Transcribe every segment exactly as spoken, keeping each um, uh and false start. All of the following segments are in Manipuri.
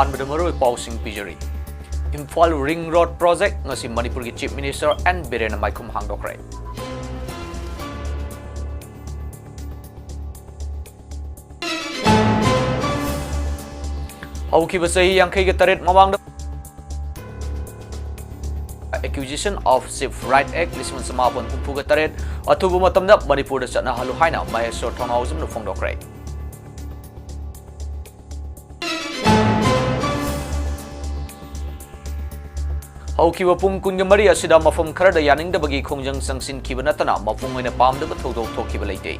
ꯑꯍꯥꯟꯕꯗ ꯃꯔꯨꯑꯣꯏꯕ ꯄꯥꯎꯁꯤꯡ ꯄꯤꯖꯔꯤ꯫ ꯏꯝꯐꯥꯜ ꯔꯤꯡ ꯔꯣꯗ ꯄ꯭ꯔꯣꯖꯦꯛ ꯉꯁꯤ ꯃꯅꯤꯄꯨꯔꯒꯤ ꯆꯤꯐ ꯃꯤꯅꯤꯁꯇꯔ ꯑꯦꯟ ꯕꯤꯔꯦꯟꯅ ꯃꯥꯏꯈꯨꯝ ꯍꯥꯡꯗꯣꯛꯈ꯭ꯔꯦ꯫ ꯍꯧꯈꯤꯕ ꯆꯍꯤ ꯌꯥꯡꯈꯩꯒ ꯇꯔꯦꯠ ꯃꯃꯥꯡꯗ Acquisition of Ship Right Act ꯂꯤꯁꯤꯡ ꯑꯃ ꯆꯃꯥꯄꯟ ꯍꯨꯝꯐꯨꯒ ꯇꯔꯦꯠ ꯑꯊꯨꯕ ꯃꯇꯝꯗ ꯃꯅꯤꯄꯨꯔꯗ ꯆꯠꯅꯍꯜꯂꯨ ꯍꯥꯏꯅ ꯃꯍꯦꯁ꯭ꯋꯔ ꯊꯧꯅꯥꯎꯖꯝꯅ ꯐꯣꯡꯗꯣꯛꯈ꯭ꯔꯦ꯫ ꯍꯧꯈꯤꯕ ꯄꯨꯡ ꯀꯨꯟꯒ ꯃꯔꯤ ꯑꯁꯤꯗ ꯃꯐꯝ ꯈꯔꯗ ꯌꯥꯅꯤꯡꯗꯕꯒꯤ ꯈꯣꯡꯖꯪ ꯆꯪꯁꯤꯟꯈꯤꯕ ꯅꯠꯇꯅ ꯃꯄꯨꯡ ꯑꯣꯏꯅ ꯄꯥꯝꯗꯕ ꯊꯧꯗꯣꯛ ꯊꯣꯛꯈꯤꯕ ꯂꯩꯇꯦ꯫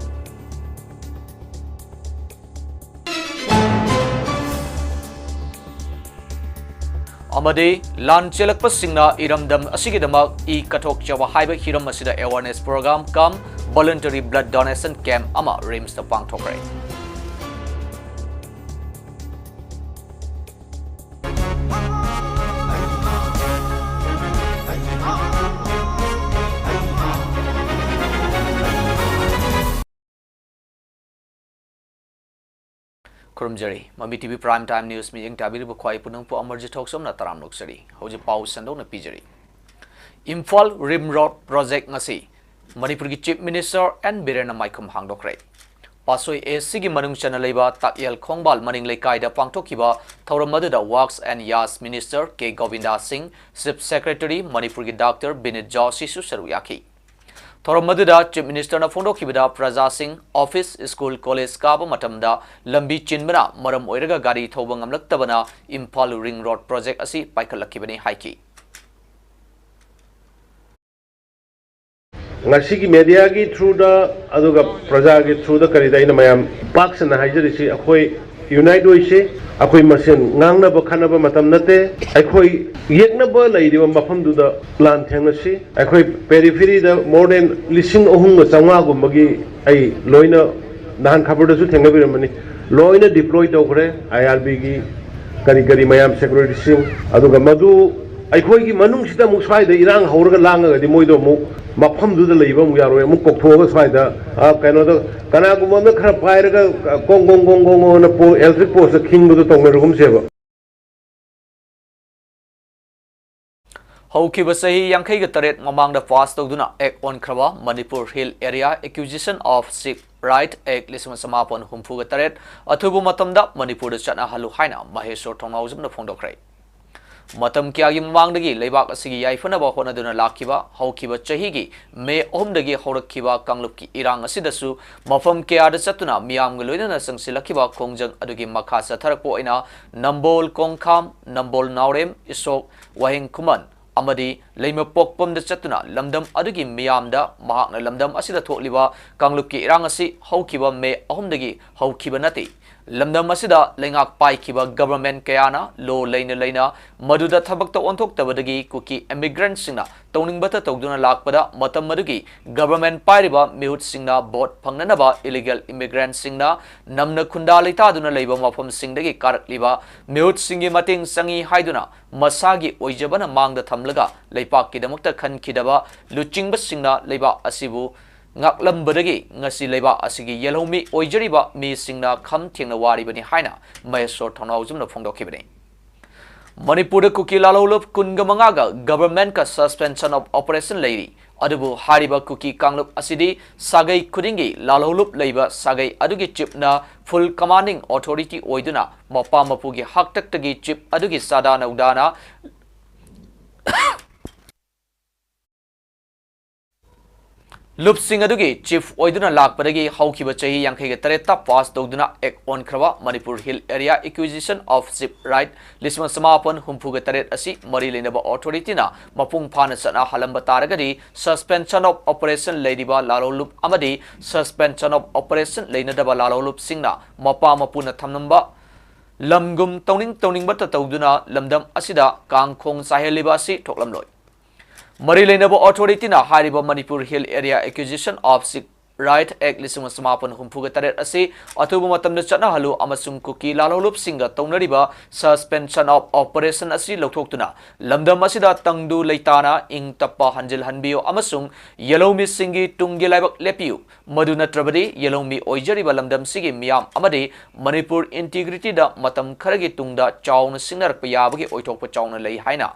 ꯑꯃꯗꯤ ꯂꯥꯟ ꯆꯦꯜꯂꯛꯄꯁꯤꯡꯅ ꯏꯔꯝꯗꯝ ꯑꯁꯤꯒꯤꯗꯃꯛ ꯏ ꯀꯠꯊꯣꯛꯆꯕ ꯍꯥꯏꯕ ꯍꯤꯔꯝ ꯑꯁꯤꯗ awareness program cum voluntary blood donation camp ꯑꯃ ꯔꯤꯝꯁꯇ ꯄꯥꯡꯊꯣꯛꯈ꯭ꯔꯦ꯫ ꯈꯨꯔꯨꯝꯖꯔꯤ꯫ ꯃꯃꯤ T V Prime Time News ꯃꯤꯠꯌꯦꯡ ꯇꯥꯕꯤꯔꯤꯕ ꯈ꯭ꯋꯥꯏ ꯄꯨꯝꯅꯃꯛꯄꯨ ꯑꯃꯔꯖꯤꯠ ꯊꯣꯛꯆꯣꯝꯅ ꯇꯔꯥꯝꯅ ꯑꯣꯛꯆꯔꯤ꯫ ꯍꯧꯖꯤꯛ ꯄꯥꯎ ꯁꯟꯗꯣꯛꯅ ꯄꯤꯖꯔꯤ꯫ ꯏꯝꯐꯥꯜ ꯔꯤꯝ ꯔꯣꯗ ꯄ꯭ꯔꯣꯖꯦꯛ ꯉꯁꯤ ꯃꯅꯤꯄꯨꯔꯒꯤ ꯆꯤꯐ ꯃꯤꯅꯤꯁꯇꯔ ꯑꯦꯟ ꯕꯤꯔꯦꯟꯅ ꯃꯥꯏꯈꯨꯝ ꯍꯥꯡꯗꯣꯛꯈ꯭ꯔꯦ꯫ ꯄꯥꯠꯁꯣꯏ ꯑꯦ ꯁꯤꯒꯤ ꯃꯅꯨꯡ ꯆꯟꯅ ꯂꯩꯕ ꯇꯥꯛꯌꯦꯜ ꯈꯣꯡꯕꯥꯜ ꯃꯅꯤꯡ ꯂꯩꯀꯥꯏꯗ ꯄꯥꯡꯊꯣꯛꯈꯤꯕ ꯊꯧꯔꯝ ꯑꯗꯨꯗ Works and Yards Minister ꯀꯦ ꯒꯣꯕꯤꯟꯗꯥ ꯁꯤꯡ, Chief Secretary ꯃꯅꯤꯄꯨꯔꯒꯤ ꯗꯥꯛꯇꯔ ꯕꯤꯅꯤꯠ ꯖꯣꯁꯤꯁꯨ ꯁꯔꯨꯛ ꯌꯥꯈꯤ꯫ ꯊꯧꯔꯝ ꯑꯗꯨꯗ ꯆꯤꯐ ꯃꯤꯅꯤꯁꯇꯔꯅ ꯐꯣꯡꯗꯣꯛꯈꯤꯕꯗ ꯄ꯭ꯔꯖꯥꯁꯤꯡ, ꯑꯣꯐꯤꯁ, ꯁ꯭ꯀꯨꯜ, ꯀꯣꯂꯦꯖ ꯀꯥꯕ ꯃꯇꯝꯗ ꯂꯝꯕꯤ ꯆꯤꯟꯕꯅ ꯃꯔꯝ ꯑꯣꯏꯔꯒ ꯒꯥꯔꯤ ꯊꯧꯕ ꯉꯝꯂꯛꯇꯕꯅ ꯏꯝꯐꯥꯜ ꯔꯤꯡ ꯔꯣꯗ ꯄ꯭ꯔꯣꯖꯦꯛ ꯑꯁꯤ ꯄꯥꯏꯈꯠꯂꯛꯈꯤꯕꯅꯤ ꯍꯥꯏꯈꯤ꯫ ꯉꯁꯤꯒꯤ ꯃꯦꯗꯤꯌꯥꯒꯤ ꯊ꯭ꯔꯨꯗ ꯑꯗꯨꯒ ꯄ꯭ꯔꯖꯥꯒꯤ ꯊ꯭ꯔꯨꯗ ꯀꯔꯤꯗ ꯑꯩꯅ ꯃꯌꯥꯝ ꯄꯥꯛ ꯁꯟꯅ ꯍꯥꯏꯖꯔꯤꯁꯤ, ꯑꯩꯈꯣꯏ ꯌꯨꯅꯥꯏꯠ ꯑꯣꯏꯁꯤ, ꯑꯩꯈꯣꯏ ꯃꯁꯦꯟ ꯉꯥꯡꯅꯕ ꯈꯠꯅꯕ ꯃꯇꯝ ꯅꯠꯇꯦ꯫ ꯑꯩꯈꯣꯏ ꯌꯦꯛꯅꯕ ꯂꯩꯔꯤꯕ ꯃꯐꯝꯗꯨꯗ ꯂꯥꯟ ꯊꯦꯡꯅꯁꯤ꯫ ꯑꯩꯈꯣꯏ ꯄꯦꯔꯤꯐꯦꯔꯤꯗ more than ꯂꯤꯁꯤꯡ ꯑꯍꯨꯝꯒ ꯆꯥꯝꯃꯉꯥꯒꯨꯝꯕꯒꯤ ꯑꯩ ꯂꯣꯏꯅ ꯅꯍꯥꯟ ꯈꯕꯔꯗꯁꯨ ꯊꯦꯡꯅꯕꯤꯔꯝꯃꯅꯤ, ꯂꯣꯏꯅ ꯗꯤꯄ꯭ꯂꯣꯏ ꯇꯧꯈ꯭ꯔꯦ꯫ ꯑꯥꯏ ꯑꯥꯔ ꯕꯤꯒꯤ ꯀꯔꯤ ꯀꯔꯤ ꯃꯌꯥꯝ ꯁꯦꯀ꯭ꯌꯨꯔꯤꯇꯤꯁꯤꯡ, ꯑꯗꯨꯒ ꯃꯗꯨ ꯑꯩꯈꯣꯏꯒꯤ ꯃꯅꯨꯡꯁꯤꯗ ꯑꯃꯨꯛ ꯁ꯭ꯋꯥꯏꯗ ꯏꯔꯥꯡ ꯍꯧꯔꯒ ꯂꯥꯡꯉꯒꯗꯤ ꯃꯣꯏꯗꯣ ꯑꯃꯨꯛ ꯃꯐꯝꯗꯨꯗ ꯂꯩꯕ ꯑꯃꯨꯛ ꯌꯥꯔꯣꯏ, ꯑꯃꯨꯛ ꯀꯧꯊꯣꯛꯑꯒ ꯁ꯭ꯋꯥꯏꯗ, ꯑ, ꯀꯩꯅꯣꯗ ꯀꯅꯥꯒꯨꯝꯕ ꯑꯃꯅ ꯈꯔ ꯄꯥꯏꯔꯒ, ꯑ, ꯒꯣꯡ ꯒꯣꯡ ꯒꯣꯡ ꯒꯣꯡ ꯒꯣꯡ ꯑꯅ ꯄꯣ-, ꯏꯂꯦꯛꯇ꯭ꯔꯤꯛ ꯄꯣꯁꯇ ꯈꯤꯡꯕꯗꯣ ꯇꯧꯅꯔꯒꯨꯝꯁꯦꯕ꯫ ꯍꯧꯈꯤꯕ ꯆꯍꯤ ꯌꯥꯡꯈꯩꯒ ꯇꯔꯦꯠ ꯃꯃꯥꯡꯗ ꯄꯥꯁ ꯇꯧꯗꯨꯅ ꯑꯦꯛ ꯑꯣꯟꯈ꯭ꯔꯕ Manipur Hill Area Acquisition of Ship Right Act ꯂꯤꯁꯤꯡ ꯑꯃ ꯆꯃꯥꯄꯟ ꯍꯨꯝꯐꯨꯒ ꯇꯔꯦꯠ ꯑꯊꯨꯕ ꯃꯇꯝꯗ ꯃꯅꯤꯄꯨꯔꯗ ꯆꯠꯅꯍꯜꯂꯨ ꯍꯥꯏꯅ ꯃꯍꯦꯁꯣꯔ ꯊꯣꯡꯅꯥꯎꯖꯝꯅ ꯐꯣꯡꯗꯣꯛꯈ꯭ꯔꯦ꯫ ꯃꯇꯝ ꯀꯌꯥꯒꯤ ꯃꯃꯥꯡꯗꯒꯤ ꯂꯩꯕꯥꯛ ꯑꯁꯤꯒꯤ ꯌꯥꯏꯐꯅꯕ ꯍꯣꯠꯅꯗꯨꯅ ꯂꯥꯛꯈꯤꯕ ꯍꯧꯈꯤꯕ ꯆꯍꯤꯒꯤ ꯃꯦ ꯑꯍꯨꯝꯗꯒꯤ ꯍꯧꯔꯛꯈꯤꯕ ꯀꯥꯡꯂꯨꯞꯀꯤ ꯏꯔꯥꯡ ꯑꯁꯤꯗꯁꯨ ꯃꯐꯝ ꯀꯌꯥꯗ ꯆꯠꯇꯨꯅ ꯃꯤꯌꯥꯝꯒ ꯂꯣꯏꯅꯅ ꯆꯪꯁꯤꯜꯂꯛꯈꯤꯕ ꯈꯣꯡꯖꯪ ꯑꯗꯨꯒꯤ ꯃꯈꯥ ꯆꯠꯊꯔꯛꯄ ꯑꯣꯏꯅ ꯅꯝꯕꯣꯜ ꯀꯣꯡꯈꯥꯝ, ꯅꯝꯕꯣꯜ ꯅꯥꯎꯔꯦꯝ, ꯏꯁꯣꯛ, ꯋꯥꯍꯦꯡ ꯈꯨꯃꯟ ꯑꯃꯗꯤ ꯂꯩꯃꯄꯣꯛꯄꯝꯗ ꯆꯠꯇꯨꯅ ꯂꯝꯗꯝ ꯑꯗꯨꯒꯤ ꯃꯤꯌꯥꯝꯗ ꯃꯍꯥꯛꯅ ꯂꯝꯗꯝ ꯑꯁꯤꯗ ꯊꯣꯛꯂꯤꯕ ꯀꯥꯡꯂꯨꯞꯀꯤ ꯏꯔꯥꯡ ꯑꯁꯤ ꯍꯧꯈꯤꯕ ꯃꯦ ꯑꯍꯨꯝꯗꯒꯤ ꯍꯧꯈꯤꯕ ꯅꯠꯇꯦ, ꯂꯝꯗꯝ ꯑꯁꯤꯗ ꯂꯩꯉꯥꯛ ꯄꯥꯏꯈꯤꯕ government ꯀꯌꯥꯅ law ꯂꯩꯅ ꯂꯩꯅ ꯃꯗꯨꯗ ꯊꯕꯛꯇ ꯑꯣꯟꯊꯣꯛꯇꯕꯗꯒꯤ ꯀꯨꯀꯤ immigrantꯁꯤꯡꯅ ꯇꯧꯅꯤꯡꯕꯇ ꯇꯧꯗꯨꯅ ꯂꯥꯛꯄꯗ ꯃꯇꯝ ꯑꯗꯨꯒꯤ government ꯄꯥꯏꯔꯤꯕ ꯃꯤꯍꯨꯠꯁꯤꯡꯅ vote ꯐꯪꯅꯅꯕ illegal immigrantꯁꯤꯡꯅ ꯅꯝꯅ ꯈꯨꯟꯗꯥ ꯂꯩꯇꯥꯗꯨꯅ ꯂꯩꯕ ꯃꯐꯝꯁꯤꯡꯗꯒꯤ ꯀꯥꯔꯛꯂꯤꯕ ꯃꯤꯍꯨꯠꯁꯤꯡꯒꯤ ꯃꯇꯦꯡ ꯆꯪꯏ ꯍꯥꯏꯗꯨꯅ ꯃꯁꯥꯒꯤ ꯑꯣꯏꯖꯕꯅ ꯃꯥꯡꯗ ꯊꯝꯂꯒ ꯂꯩꯄꯥꯛꯀꯤꯗꯃꯛꯇ ꯈꯟꯈꯤꯗꯕ ꯂꯨꯆꯤꯡꯕꯁꯤꯡꯅ ꯂꯩꯕꯥꯛ ꯑꯁꯤꯕꯨ ꯉꯥꯛꯂꯝꯕꯗꯒꯤ ꯉꯁꯤ ꯂꯩꯕꯥꯛ ꯑꯁꯤꯒꯤ ꯌꯦꯜꯍꯧꯃꯤ ꯑꯣꯏꯖꯔꯤꯕ ꯃꯤꯁꯤꯡꯅ ꯈꯝ ꯊꯦꯡꯅ ꯋꯥꯔꯤꯕꯅꯤ ꯍꯥꯏꯅ ꯃꯍꯦꯁꯣꯔ ꯊꯣꯡꯅꯥꯎꯖꯝꯅ ꯐꯣꯡꯗꯣꯛꯈꯤꯕꯅꯤ꯫ ꯃꯅꯤꯄꯨꯔꯗ ꯀꯨꯀꯤ ꯂꯥꯜꯍꯧꯂꯨꯞ ꯀꯨꯟꯒ ꯃꯉꯥꯒ governmentꯀ suspension of operation ꯂꯩꯔꯤ꯫ ꯑꯗꯨꯕꯨ ꯍꯥꯏꯔꯤꯕ ꯀꯨꯀꯤ ꯀꯥꯡꯂꯨꯞ ꯑꯁꯤꯗꯤ ꯁꯥꯒꯩ ꯈꯨꯗꯤꯡꯒꯤ ꯂꯥꯜꯍꯧꯂꯨꯞ ꯂꯩꯕ ꯁꯥꯒꯩ ꯑꯗꯨꯒꯤ chiefꯅ full commanding authority ꯑꯣꯏꯗꯨꯅ ꯃꯄꯥ ꯃꯄꯨꯒꯤ ꯍꯥꯛꯇꯛꯇꯒꯤ chief ꯑꯗꯨꯒꯤ ꯆꯥꯗꯥ ꯅꯧꯗꯥꯅ ꯂꯨꯞꯁꯤꯡ ꯑꯗꯨꯒꯤ chief ꯑꯣꯏꯗꯨꯅ ꯂꯥꯛꯄꯗꯒꯤ ꯍꯧꯈꯤꯕ ꯆꯍꯤ ꯌꯥꯡꯈꯩꯒ ꯇꯔꯦꯠꯇ ꯄꯥꯁ ꯇꯧꯗꯨꯅ ꯑꯦꯛ ꯑꯣꯟꯈ꯭ꯔꯕ Manipur Hill Area Acquisition of Ship Right ꯂꯤꯁꯤꯡ ꯑꯃ ꯆꯃꯥꯄꯟ ꯍꯨꯝꯐꯨꯒ ꯇꯔꯦꯠ ꯑꯁꯤ ꯃꯔꯤ ꯂꯩꯅꯕ authorityꯅ ꯃꯄꯨꯡ ꯐꯥꯅ ꯆꯠꯅꯍꯜꯂꯝꯕ ꯇꯥꯔꯒꯗꯤ suspension of operation ꯂꯩꯔꯤꯕ ꯂꯥꯜꯍꯧꯂꯨꯞ ꯑꯃꯗꯤ suspension of operation ꯂꯩꯅꯗꯕ ꯂꯥꯜꯍꯧꯂꯨꯞꯁꯤꯡꯅ ꯃꯄꯥ ꯃꯄꯨꯅ ꯊꯝꯂꯝꯕ ꯂꯝꯒꯨꯝ ꯇꯧꯅꯤꯡ ꯇꯧꯅꯤꯡꯕꯇ ꯇꯧꯗꯨꯅ ꯂꯝꯗꯝ ꯑꯁꯤꯗ ꯀꯥꯡꯈꯣꯡ ꯆꯥꯏꯍꯜꯂꯤꯕ ꯑꯁꯤ ꯊꯣꯛꯂꯝꯂꯣꯏ꯫ ꯃꯔꯤ ꯂꯩꯅꯕ authorityꯅ ꯍꯥꯏꯔꯤꯕ Manipur Hill Area Acquisition of Ship Right Act ꯂꯤꯁꯤꯡ ꯑꯃ ꯆꯃꯥꯄꯟ ꯍꯨꯝꯐꯨꯒ ꯇꯔꯦꯠ ꯑꯁꯤ ꯑꯊꯨꯕ ꯃꯇꯝꯗ ꯆꯠꯅꯍꯜꯂꯨ ꯑꯃꯁꯨꯡ ꯀꯨꯀꯤ ꯂꯥꯜꯍꯧꯂꯨꯞꯁꯤꯡꯒ ꯇꯧꯅꯔꯤꯕ Suspension of Operation ꯑꯁꯤ ꯂꯧꯊꯣꯛꯇꯨꯅ ꯂꯝꯗꯝ ꯑꯁꯤꯗ ꯇꯪꯗꯨ ꯂꯩꯇꯥꯅ ꯏꯪ ꯇꯞꯄ ꯍꯟꯖꯤꯜꯍꯟꯕꯤꯌꯨ ꯑꯃꯁꯨꯡ ꯌꯦꯜꯍꯧꯃꯤꯁꯤꯡꯒꯤ ꯇꯨꯡꯒꯤ ꯂꯥꯏꯕꯛ ꯂꯦꯞꯄꯤꯌꯨ꯫ ꯃꯗꯨ ꯅꯠꯇ꯭ꯔꯕꯗꯤ ꯌꯦꯜꯍꯧꯃꯤ ꯑꯣꯏꯖꯔꯤꯕ ꯂꯝꯗꯝꯁꯤꯒꯤ ꯃꯤꯌꯥꯝ ꯑꯃꯗꯤ ꯃꯅꯤꯄꯨꯔ integrityꯗ ꯃꯇꯝ ꯈꯔꯒꯤ ꯇꯨꯡꯗ ꯆꯥꯎꯅ ꯁꯤꯡꯅꯔꯛꯄ ꯌꯥꯕꯒꯤ ꯑꯣꯏꯊꯣꯛꯄ ꯆꯥꯎꯅ ꯂꯩ ꯍꯥꯏꯅ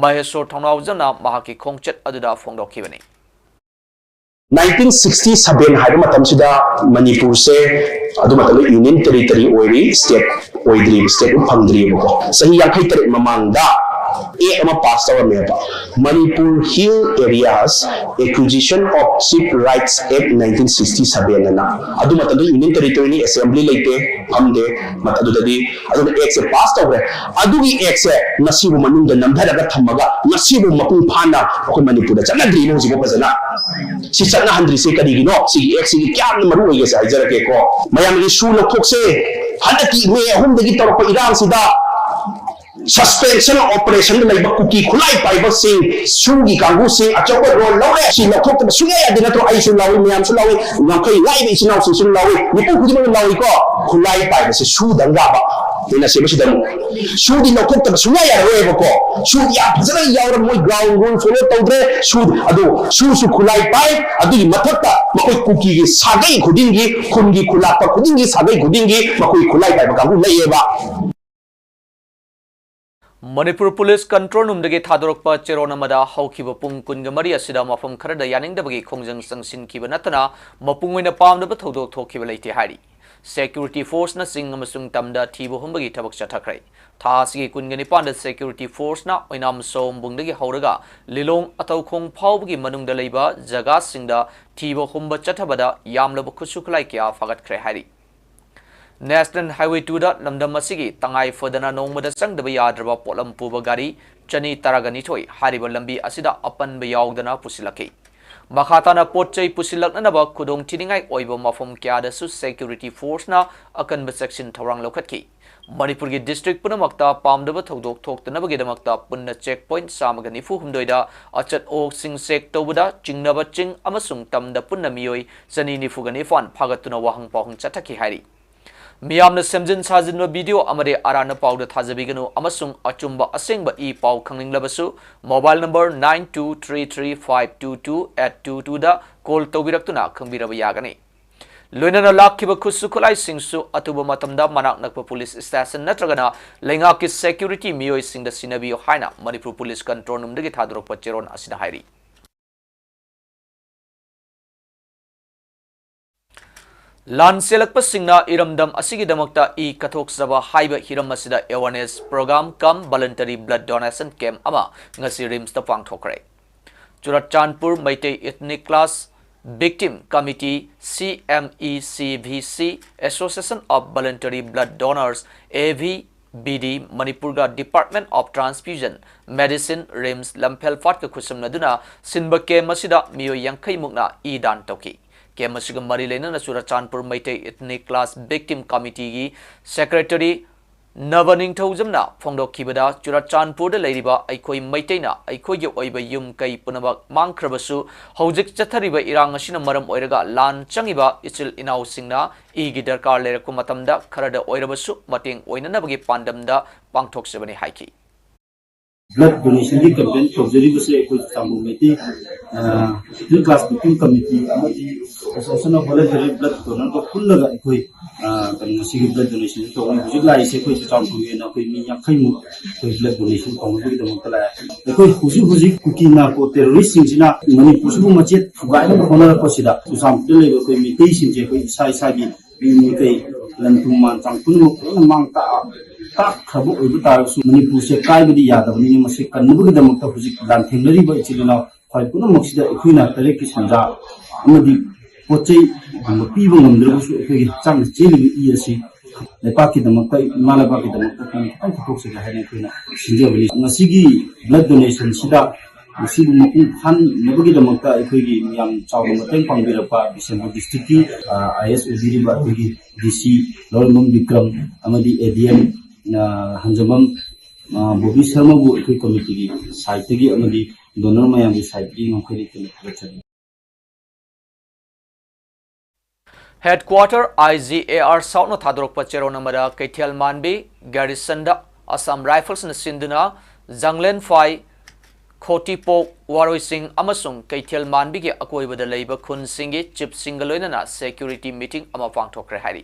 ꯃꯍꯦꯁꯣꯔ ꯊꯧꯅꯥꯎꯖꯝꯅ ꯃꯍꯥꯛꯀꯤ ꯈꯣꯡꯆꯠ ꯑꯗꯨꯗ ꯐꯣꯡꯗꯣꯛꯈꯤꯕꯅꯤ꯫ ꯅꯥꯏꯟꯇꯤꯟ ꯁꯤꯛꯁꯇꯤ ꯁꯚꯦꯟ ꯍꯥꯏꯕ ꯃꯇꯝꯁꯤꯗ ꯃꯅꯤꯄꯨꯔꯁꯦ ꯑꯗꯨ ꯃꯇꯝꯗ ꯌꯨꯅꯤꯌꯟ ꯇꯦꯔꯤꯇꯣꯔꯤ ꯑꯣꯏꯔꯤ, ꯁ꯭ꯇꯦꯠ ꯑꯣꯏꯗ꯭ꯔꯤꯕ, ꯁ꯭ꯇꯦꯠ ꯐꯪꯗ꯭ꯔꯤꯕꯀꯣ꯫ ꯆꯍꯤ ꯌꯥꯡꯈꯩ ꯇꯔꯦꯠ ꯃꯃꯥꯡꯗ ꯑꯦꯛ ꯑꯃ pass ꯇꯧꯔꯝꯃꯦꯕ, Manipur Hill Areas Acquisition of Chief Rights Act nineteen sixty seven ꯑꯅ꯫ ꯑꯗꯨ ꯃꯇꯝꯗ ꯌꯨꯅꯤꯌꯟ ꯇꯦꯔꯤꯇꯣꯔꯤꯅꯤ, ꯑꯦꯁꯦꯝꯕ꯭ꯂꯤ ꯂꯩꯇꯦ, ꯐꯝꯗꯦ꯫ ꯃꯠ-, ꯑꯗꯨꯗꯗꯤ ꯑꯗꯨꯅ ꯑꯦꯛꯁꯦ ꯄꯥꯁ ꯇꯧꯈ꯭ꯔꯦ꯫ ꯑꯗꯨꯒꯤ ꯑꯦꯛꯁꯦ ꯉꯁꯤꯕꯨ ꯃꯅꯨꯡꯗ ꯅꯝꯊꯔꯒ ꯊꯝꯃꯒ ꯉꯁꯤꯕꯨ ꯃꯄꯨꯡ ꯐꯥꯅ ꯑꯩꯈꯣꯏ ꯃꯅꯤꯄꯨꯔꯗ ꯆꯠꯅꯗ꯭ꯔꯤꯕ ꯍꯧꯖꯤꯛꯐꯥꯎ ꯐꯖꯅ꯫ ꯁꯤ ꯆꯠꯅꯍꯟꯗ꯭ꯔꯤꯁꯦ ꯀꯔꯤꯒꯤꯅꯣ? ꯁꯤꯒꯤ ꯑꯦꯛꯁꯤꯒꯤ ꯀꯌꯥꯝꯅ ꯃꯔꯨ ꯑꯣꯏꯒꯦꯁꯦ ꯍꯥꯏꯖꯔꯛꯀꯦꯀꯣ꯫ ꯃꯌꯥꯝꯒꯤ ꯁꯨ ꯂꯧꯊꯣꯛꯁꯦ꯫ ꯍꯟꯗꯛꯀꯤ ꯃꯦ ꯑꯍꯨꯝꯗꯒꯤ ꯇꯧꯔꯛꯄ ꯏꯔꯥꯡꯁꯤꯗ Suspension Operation ꯂꯩꯕ ꯀꯨꯀꯤ ꯈꯨꯠꯂꯥꯏ ꯄꯥꯏꯕꯁꯤꯡ, ꯁꯨꯒꯤ ꯀꯥꯡꯕꯨꯁꯤꯡ ꯑꯆꯧꯕ ꯔꯣꯜ ꯂꯧꯔꯦ꯫ ꯁꯤ ꯂꯧꯊꯣꯛꯇꯕ ꯁꯨꯡꯌꯥ ꯌꯥꯗꯦ ꯅꯠꯇ꯭ꯔꯣ? ꯑꯩꯁꯨ ꯂꯥꯎꯏ, ꯃꯌꯥꯝꯁꯨ ꯂꯥꯎꯏ, ꯉꯝꯈꯩ ꯂꯥꯛꯏꯕ ꯏꯆꯤꯟ ꯏꯅꯥꯎꯁꯤꯡꯁꯨ ꯂꯥꯎꯏ, ꯃꯤꯄꯨꯝ ꯈꯨꯗꯤꯡꯃꯛꯅ ꯂꯥꯎꯏꯀꯣ꯫ ꯈꯨꯠꯂꯥꯏ ꯄꯥꯏꯕꯁꯦ ꯁꯨꯗꯪ ꯌꯥꯕ꯫ ꯍꯦꯟꯅ ꯁꯦꯝꯕꯁꯤꯗ ꯑꯃꯨꯛ ꯁꯨꯗꯤ ꯂꯧꯊꯣꯛꯇꯕ ꯁꯨꯡꯌꯥ ꯌꯥꯔꯔꯣꯏꯕꯀꯣ꯫ ꯁꯨ ꯌꯥꯝ ꯐꯖꯅ ꯌꯥꯎꯔ ꯃꯣꯏ ground rule follow ꯇꯧꯗ꯭ꯔꯦ꯫ ꯁꯨ, ꯑꯗꯨ ꯁꯨꯁꯨ ꯈꯨꯠꯂꯥꯏ ꯄꯥꯏ, ꯑꯗꯨꯒꯤ ꯃꯊꯛꯇ ꯃꯈꯣꯏ ꯀꯨꯀꯤꯒꯤ ꯁꯥꯒꯩ ꯈꯨꯗꯤꯡꯒꯤ, ꯈꯨꯟꯒꯤ ꯈꯨꯜꯂꯥꯛꯄ ꯈꯨꯗꯤꯡꯒꯤ, ꯁꯥꯒꯩ ꯈꯨꯗꯤꯡꯒꯤ ꯃꯈꯣꯏ ꯈꯨꯠꯂꯥꯏ ꯄꯥꯏꯕ ꯀꯥꯡꯕꯨ ꯂꯩꯌꯦꯕ꯫ ꯃꯅꯤꯄꯨꯔ ꯄꯨꯂꯤꯁ ꯀꯟꯇ꯭ꯔꯣꯜ ꯔꯨꯝꯗꯒꯤ ꯊꯥꯗꯣꯔꯛꯄ ꯆꯦꯔꯣꯜ ꯑꯃꯗ ꯍꯧꯈꯤꯕ ꯄꯨꯡ ꯀꯨꯟꯒ ꯃꯔꯤ ꯑꯁꯤꯗ ꯃꯐꯝ ꯈꯔꯗ ꯌꯥꯅꯤꯡꯗꯕꯒꯤ ꯈꯣꯡꯖꯪ ꯆꯪꯁꯤꯟꯈꯤꯕ ꯅꯠꯇꯅ ꯃꯄꯨꯡ ꯑꯣꯏꯅ ꯄꯥꯝꯗꯕ ꯊꯧꯗꯣꯛ ꯊꯣꯛꯈꯤꯕ ꯂꯩꯇꯦ ꯍꯥꯏꯔꯤ꯫ Security forceꯅ ꯆꯤꯡ ꯑꯃꯁꯨꯡ ꯇꯝꯗ ꯊꯤꯕ ꯍꯨꯝꯕꯒꯤ ꯊꯕꯛ ꯆꯠꯊꯈ꯭ꯔꯦ꯫ ꯊꯥ ꯑꯁꯤꯒꯤ ꯀꯨꯟꯒ ꯅꯤꯄꯥꯟꯗ Security Forceꯅ ꯑꯣꯏꯅꯥꯝ ꯁꯣꯝꯕꯨꯡꯗꯒꯤ ꯍꯧꯔꯒ ꯂꯤꯂꯣꯡ ꯑꯇꯧꯈꯣꯡ ꯐꯥꯎꯕꯒꯤ ꯃꯅꯨꯡꯗ ꯂꯩꯕ ꯖꯒꯥꯁꯤꯡꯗ ꯊꯤꯕ ꯍꯨꯝꯕ ꯆꯠꯊꯕꯗ ꯌꯥꯝꯂꯕ ꯈꯨꯠꯁꯨ ꯈꯨꯠꯂꯥꯏ ꯀꯌꯥ ꯐꯥꯒꯠꯈ꯭ꯔꯦ ꯍꯥꯏꯔꯤ꯫ National Highway two ꯗ ꯂꯝꯗꯝ ꯑꯁꯤꯒꯤ ꯇꯉꯥꯏ ꯐꯗꯅ ꯅꯣꯡꯃꯗ ꯆꯪꯗꯕ ꯌꯥꯗ꯭ꯔꯕ ꯄꯣꯠꯂꯝ ꯄꯨꯕ ꯒꯥꯔꯤ ꯆꯅꯤ ꯇꯔꯥꯒ ꯅꯤꯊꯣꯏ ꯍꯥꯏꯔꯤꯕ ꯂꯝꯕꯤ ꯑꯁꯤꯗ ꯑꯄꯟꯕ ꯌꯥꯎꯗꯅ ꯄꯨꯁꯤꯜꯂꯛꯈꯤ꯫ ꯃꯈꯥ ꯇꯥꯅ ꯄꯣꯠ ꯆꯩ ꯄꯨꯁꯤꯜꯂꯛꯅꯅꯕ ꯈꯨꯗꯣꯡ ꯊꯤꯅꯤꯡꯉꯥꯏ ꯑꯣꯏꯕ ꯃꯐꯝ ꯀꯌꯥꯗꯁꯨ security forceꯅ ꯑꯀꯟꯕ ꯆꯦꯛꯁꯤꯟ ꯊꯧꯔꯥꯡ ꯂꯧꯈꯠꯈꯤ꯫ ꯃꯅꯤꯄꯨꯔꯒꯤ district ꯄꯨꯝꯅꯃꯛꯇ ꯄꯥꯝꯗꯕ ꯊꯧꯗꯣꯛ ꯊꯣꯛꯇꯅꯕꯒꯤꯗꯃꯛꯇ ꯄꯨꯟꯅ check point ꯆꯥꯝꯃꯒ ꯅꯤꯐꯨ ꯍꯨꯝꯗꯣꯏꯗ ꯑꯆꯠ ꯑꯋꯣꯛꯁꯤꯡ check ꯇꯧꯕꯗ ꯆꯤꯡꯅꯕ ꯆꯤꯡ ꯑꯃꯁꯨꯡ ꯇꯝꯗ ꯄꯨꯟꯅ ꯃꯤꯑꯣꯏ ꯆꯅꯤ ꯅꯤꯐꯨꯒ ꯅꯤꯄꯥꯟ ꯐꯥꯒꯠꯇꯨꯅ ꯋꯥꯍꯪ ꯄꯥꯎꯍꯪ ꯆꯠꯊꯈꯤ ꯍꯥꯏꯔꯤ꯫ ꯃꯤꯌꯥꯝꯅ ꯁꯦꯝꯖꯤꯟ ꯁꯥꯖꯤꯟꯕ video ꯑꯃꯗꯤ ꯑꯔꯥꯟꯕ ꯄꯥꯎꯗ ꯊꯥꯖꯕꯤꯒꯅꯨ ꯑꯃꯁꯨꯡ ꯑꯆꯨꯝꯕ ꯑꯁꯦꯡꯕ ꯏ ꯄꯥꯎ ꯈꯪꯅꯤꯡꯂꯕꯁꯨ mobile number nine two three three five two two eight two twoꯗ call ꯇꯧꯕꯤꯔꯛꯇꯨꯅ ꯈꯪꯕꯤꯔꯕ ꯌꯥꯒꯅꯤ꯫ ꯂꯣꯏꯅꯅ ꯂꯥꯛꯈꯤꯕ ꯈꯨꯠꯁꯨ ꯈꯨꯠꯂꯥꯏꯁꯤꯡꯁꯨ ꯑꯊꯨꯕ ꯃꯇꯝꯗ ꯃꯅꯥꯛ ꯅꯛꯄ police station ꯅꯠꯇ꯭ꯔꯒꯅ ꯂꯩꯉꯥꯛꯀꯤ security ꯃꯤꯑꯣꯏꯁꯤꯡꯗ ꯁꯤꯟꯅꯕꯤꯌꯨ ꯍꯥꯏꯅ ꯃꯅꯤꯄꯨꯔ police control roomꯗꯒꯤ ꯊꯥꯗꯣꯔꯛꯄ ꯆꯦꯔꯣꯜ ꯑꯁꯤꯅ ꯍꯥꯏꯔꯤ꯫ ꯂꯥꯟ ꯆꯦꯜꯂꯛꯄꯁꯤꯡꯅ ꯏꯔꯝꯗꯝ ꯑꯁꯤꯒꯤꯗꯃꯛꯇ ꯏ ꯀꯠꯊꯣꯛꯆꯕ ꯍꯥꯏꯕ ꯍꯤꯔꯝ ꯑꯁꯤꯗ awareness program cum voluntary blood donation camp ꯑꯃ ꯉꯁꯤ RIMSꯇ ꯄꯥꯡꯊꯣꯛꯈ꯭ꯔꯦ꯫ Churachandpur Meitei Ethnic Clash Victim Committee, C M E C V C, Association of Voluntary Blood Donors, A V B D, ꯃꯅꯤꯄꯨꯔꯒ Department of Transfusion Medicine, RIMS, ꯂꯝꯐꯦꯜ ꯐꯥꯠꯀ ꯈꯨꯠꯁꯝꯅꯗꯨꯅ ꯁꯤꯟꯕ camp ꯑꯁꯤꯗ ꯃꯤꯑꯣꯏ ꯌꯥꯡꯈꯩ ꯃꯨꯛꯅ ꯏ ꯗꯥꯟ ꯇꯧꯈꯤ꯫ Camp ꯑꯁꯤꯒ ꯃꯔꯤ ꯂꯩꯅꯅ Churachandpur Meitei Ethnic Clash Victim Committeeꯒꯤ secretary ꯅꯕ ꯅꯤꯡꯊꯧꯖꯝꯅ ꯐꯣꯡꯗꯣꯛꯈꯤꯕꯗ, ꯆꯨꯔꯆꯥꯟꯄꯨꯔꯗ ꯂꯩꯔꯤꯕ ꯑꯩꯈꯣꯏ ꯃꯩꯇꯩꯅ ꯑꯩꯈꯣꯏꯒꯤ ꯑꯣꯏꯕ ꯌꯨꯝ ꯀꯩ ꯄꯨꯝꯅꯃꯛ ꯃꯥꯡꯈ꯭ꯔꯕꯁꯨ, ꯍꯧꯖꯤꯛ ꯆꯠꯊꯔꯤꯕ ꯏꯔꯥꯡ ꯑꯁꯤꯅ ꯃꯔꯝ ꯑꯣꯏꯔꯒ ꯂꯥꯟ ꯆꯪꯉꯤꯕ ꯏꯆꯤꯜ ꯏꯅꯥꯎꯁꯤꯡꯅ ꯏꯒꯤ ꯗꯔꯀꯥꯔ ꯂꯩꯔꯛꯄ ꯃꯇꯝꯗ ꯈꯔꯗ ꯑꯣꯏꯔꯕꯁꯨ ꯃꯇꯦꯡ ꯑꯣꯏꯅꯅꯕꯒꯤ ꯄꯥꯟꯗꯝꯗ ꯄꯥꯡꯊꯣꯛꯆꯕꯅꯤ ꯍꯥꯏꯈꯤ꯫ Blood donationꯒꯤ campaign ꯇꯧꯖꯔꯤꯕꯁꯦ ꯑꯩꯈꯣꯏ ꯆꯨꯔꯆꯥꯟꯄꯨꯔ ꯃꯩꯇꯩ, ꯑ, Middle Class Victim Committee ꯑꯃꯗꯤ Association of Voluntary Blood Donorꯒ ꯄꯨꯜꯂꯒ ꯑꯩꯈꯣꯏ, ꯑ, ꯀꯩꯅꯣ, ꯉꯁꯤꯒꯤ blood donation ꯇꯧꯕ꯫ ꯍꯧꯖꯤꯛ ꯂꯥꯛꯏꯁꯦ ꯑꯩꯈꯣꯏ ꯆꯨꯔꯆꯥꯟꯄꯨꯔꯒꯤ ꯑꯣꯏꯅ ꯑꯩꯈꯣꯏ ꯃꯤ ꯌꯥꯡꯈꯩꯃꯨꯛ ꯑꯩꯈꯣꯏ blood donation ꯇꯧꯅꯕꯒꯤꯗꯃꯛꯇ ꯂꯥꯛꯑꯦ꯫ ꯑꯩꯈꯣꯏ ꯍꯧꯖꯤꯛ ꯍꯧꯖꯤꯛ ꯀꯨꯀꯤ narco terroristꯁꯤꯡꯁꯤꯅ ꯃꯅꯤꯄꯨꯔꯁꯤꯕꯨ ꯃꯆꯦꯠ ꯊꯨꯒꯥꯏꯅꯕ ꯍꯣꯠꯅꯔꯛꯄꯁꯤꯗ ꯆꯨꯔꯆꯥꯟꯄꯨꯔꯗ ꯂꯩꯕ ꯑꯩꯈꯣꯏ ꯃꯩꯇꯩꯁꯤꯡꯁꯦ ꯑꯩꯈꯣꯏ ꯏꯁꯥ ꯏꯁꯥꯒꯤ ꯃꯤ ꯃꯩꯇꯩ ꯂꯟ ꯊꯨꯝ ꯃꯥꯟ ꯆꯥꯡ ꯄꯨꯝꯅꯃꯛ ꯂꯣꯏꯅ ꯃꯥꯡ ꯇꯥꯛ-, ꯇꯥꯛꯈ꯭ꯔꯕ ꯑꯣꯏꯕ ꯇꯥꯔꯒꯁꯨ ꯃꯅꯤꯄꯨꯔꯁꯦ ꯀꯥꯏꯕꯗꯤ ꯌꯥꯗꯕꯅꯤꯅ ꯃꯁꯤ ꯀꯟꯅꯕꯒꯤꯗꯃꯛꯇ ꯍꯧꯖꯤꯛ ꯂꯥꯟꯊꯦꯡꯅꯔꯤꯕ ꯏꯆꯤꯜ ꯏꯅꯥꯎ ꯈ꯭ꯋꯥꯏ ꯄꯨꯝꯅꯃꯛꯁꯤꯗ ꯑꯩꯈꯣꯏꯅ ꯇꯔꯦꯠꯀꯤ ꯁꯦꯟꯖꯥ ꯑꯃꯗꯤ ꯄꯣꯠ ꯆꯩ ꯄꯤꯕ ꯉꯝꯗ꯭ꯔꯒꯁꯨ ꯑꯩꯈꯣꯏꯒꯤ ꯍꯛꯆꯥꯡꯗ ꯆꯦꯜꯂꯤꯕ ꯏ ꯑꯁꯤ ꯂꯩꯄꯥꯛꯀꯤꯗꯃꯛꯇ, ꯏꯃꯥ ꯂꯩꯕꯥꯛꯀꯤꯗꯃꯛꯇ ꯑꯩꯈꯣꯏꯅ ꯈꯤꯇꯪ ꯄꯨꯊꯣꯛꯆꯒꯦ ꯍꯥꯏꯅ ꯑꯩꯈꯣꯏꯅ ꯁꯤꯟꯖꯕꯅꯤ꯫ ꯉꯁꯤꯒꯤ blood donationꯁꯤꯗ ꯃꯁꯤꯕꯨ ꯃꯄꯨꯡ ꯐꯥꯍꯟꯅꯕꯒꯤꯗꯃꯛꯇ ꯑꯩꯈꯣꯏꯒꯤ ꯌꯥꯝ ꯆꯥꯎꯅ ꯃꯇꯦꯡ ꯄꯥꯡꯕꯤꯔꯛꯄ ꯕꯤꯁꯦꯝꯄꯨꯔ ꯗꯤꯁꯇ꯭ꯔꯤꯛꯀꯤ, ꯑ, ꯑꯥꯏ ꯑꯦꯁ ꯑꯣꯏꯕꯤꯔꯤꯕ ꯑꯩꯈꯣꯏꯒꯤ ꯗꯤ ꯁꯤ ꯂꯧꯔꯦꯝꯕꯝ ꯕꯤꯀ꯭ꯔꯝ ꯑꯃꯗꯤ ꯑꯦ ꯗꯤ ꯑꯦꯝ, ꯑ, ꯍꯟꯖꯃꯝ, ꯑ, ꯕꯣꯕꯤ ꯁꯔꯃꯕꯨ ꯑꯩꯈꯣꯏ ꯀꯃꯤꯇꯤꯒꯤ ꯁꯥꯏꯠꯇꯒꯤ ꯑꯃꯗꯤ ꯗꯣꯅꯔ ꯃꯌꯥꯝꯒꯤ ꯁꯥꯏꯠꯇꯒꯤ ꯉꯝꯈꯩ ꯂꯩꯇꯅ ꯊꯥꯒꯠꯆꯔꯤ꯫ Headquarter I G A R ꯁꯥꯎꯠꯅ ꯊꯥꯗꯣꯔꯛꯄ ꯆꯦꯔꯣꯜ ꯑꯃꯗ ꯀꯩꯊꯦꯜ ꯃꯥꯟꯕꯤ ꯒꯥꯔꯤꯁꯟꯗ ꯑꯁꯥꯝ ꯔꯥꯏꯐꯜꯁꯅ ꯁꯤꯟꯗꯨꯅ ꯖꯥꯡꯂꯦꯟꯐꯥꯏ, ꯈꯣꯇꯤꯄꯣꯛ, ꯋꯥꯔꯣꯏꯁꯤꯡ ꯑꯃꯁꯨꯡ ꯀꯩꯊꯦꯜ ꯃꯥꯟꯕꯤꯒꯤ ꯑꯀꯣꯏꯕꯗ ꯂꯩꯕ ꯈꯨꯟꯁꯤꯡꯒꯤ ꯆꯤꯞꯁꯤꯡꯒ ꯂꯣꯏꯅꯅ ꯁꯦꯀ꯭ꯌꯨꯔꯤꯇꯤ ꯃꯤꯇꯤꯡ ꯑꯃ ꯄꯥꯡꯊꯣꯛꯈ꯭ꯔꯦ ꯍꯥꯏꯔꯤ꯫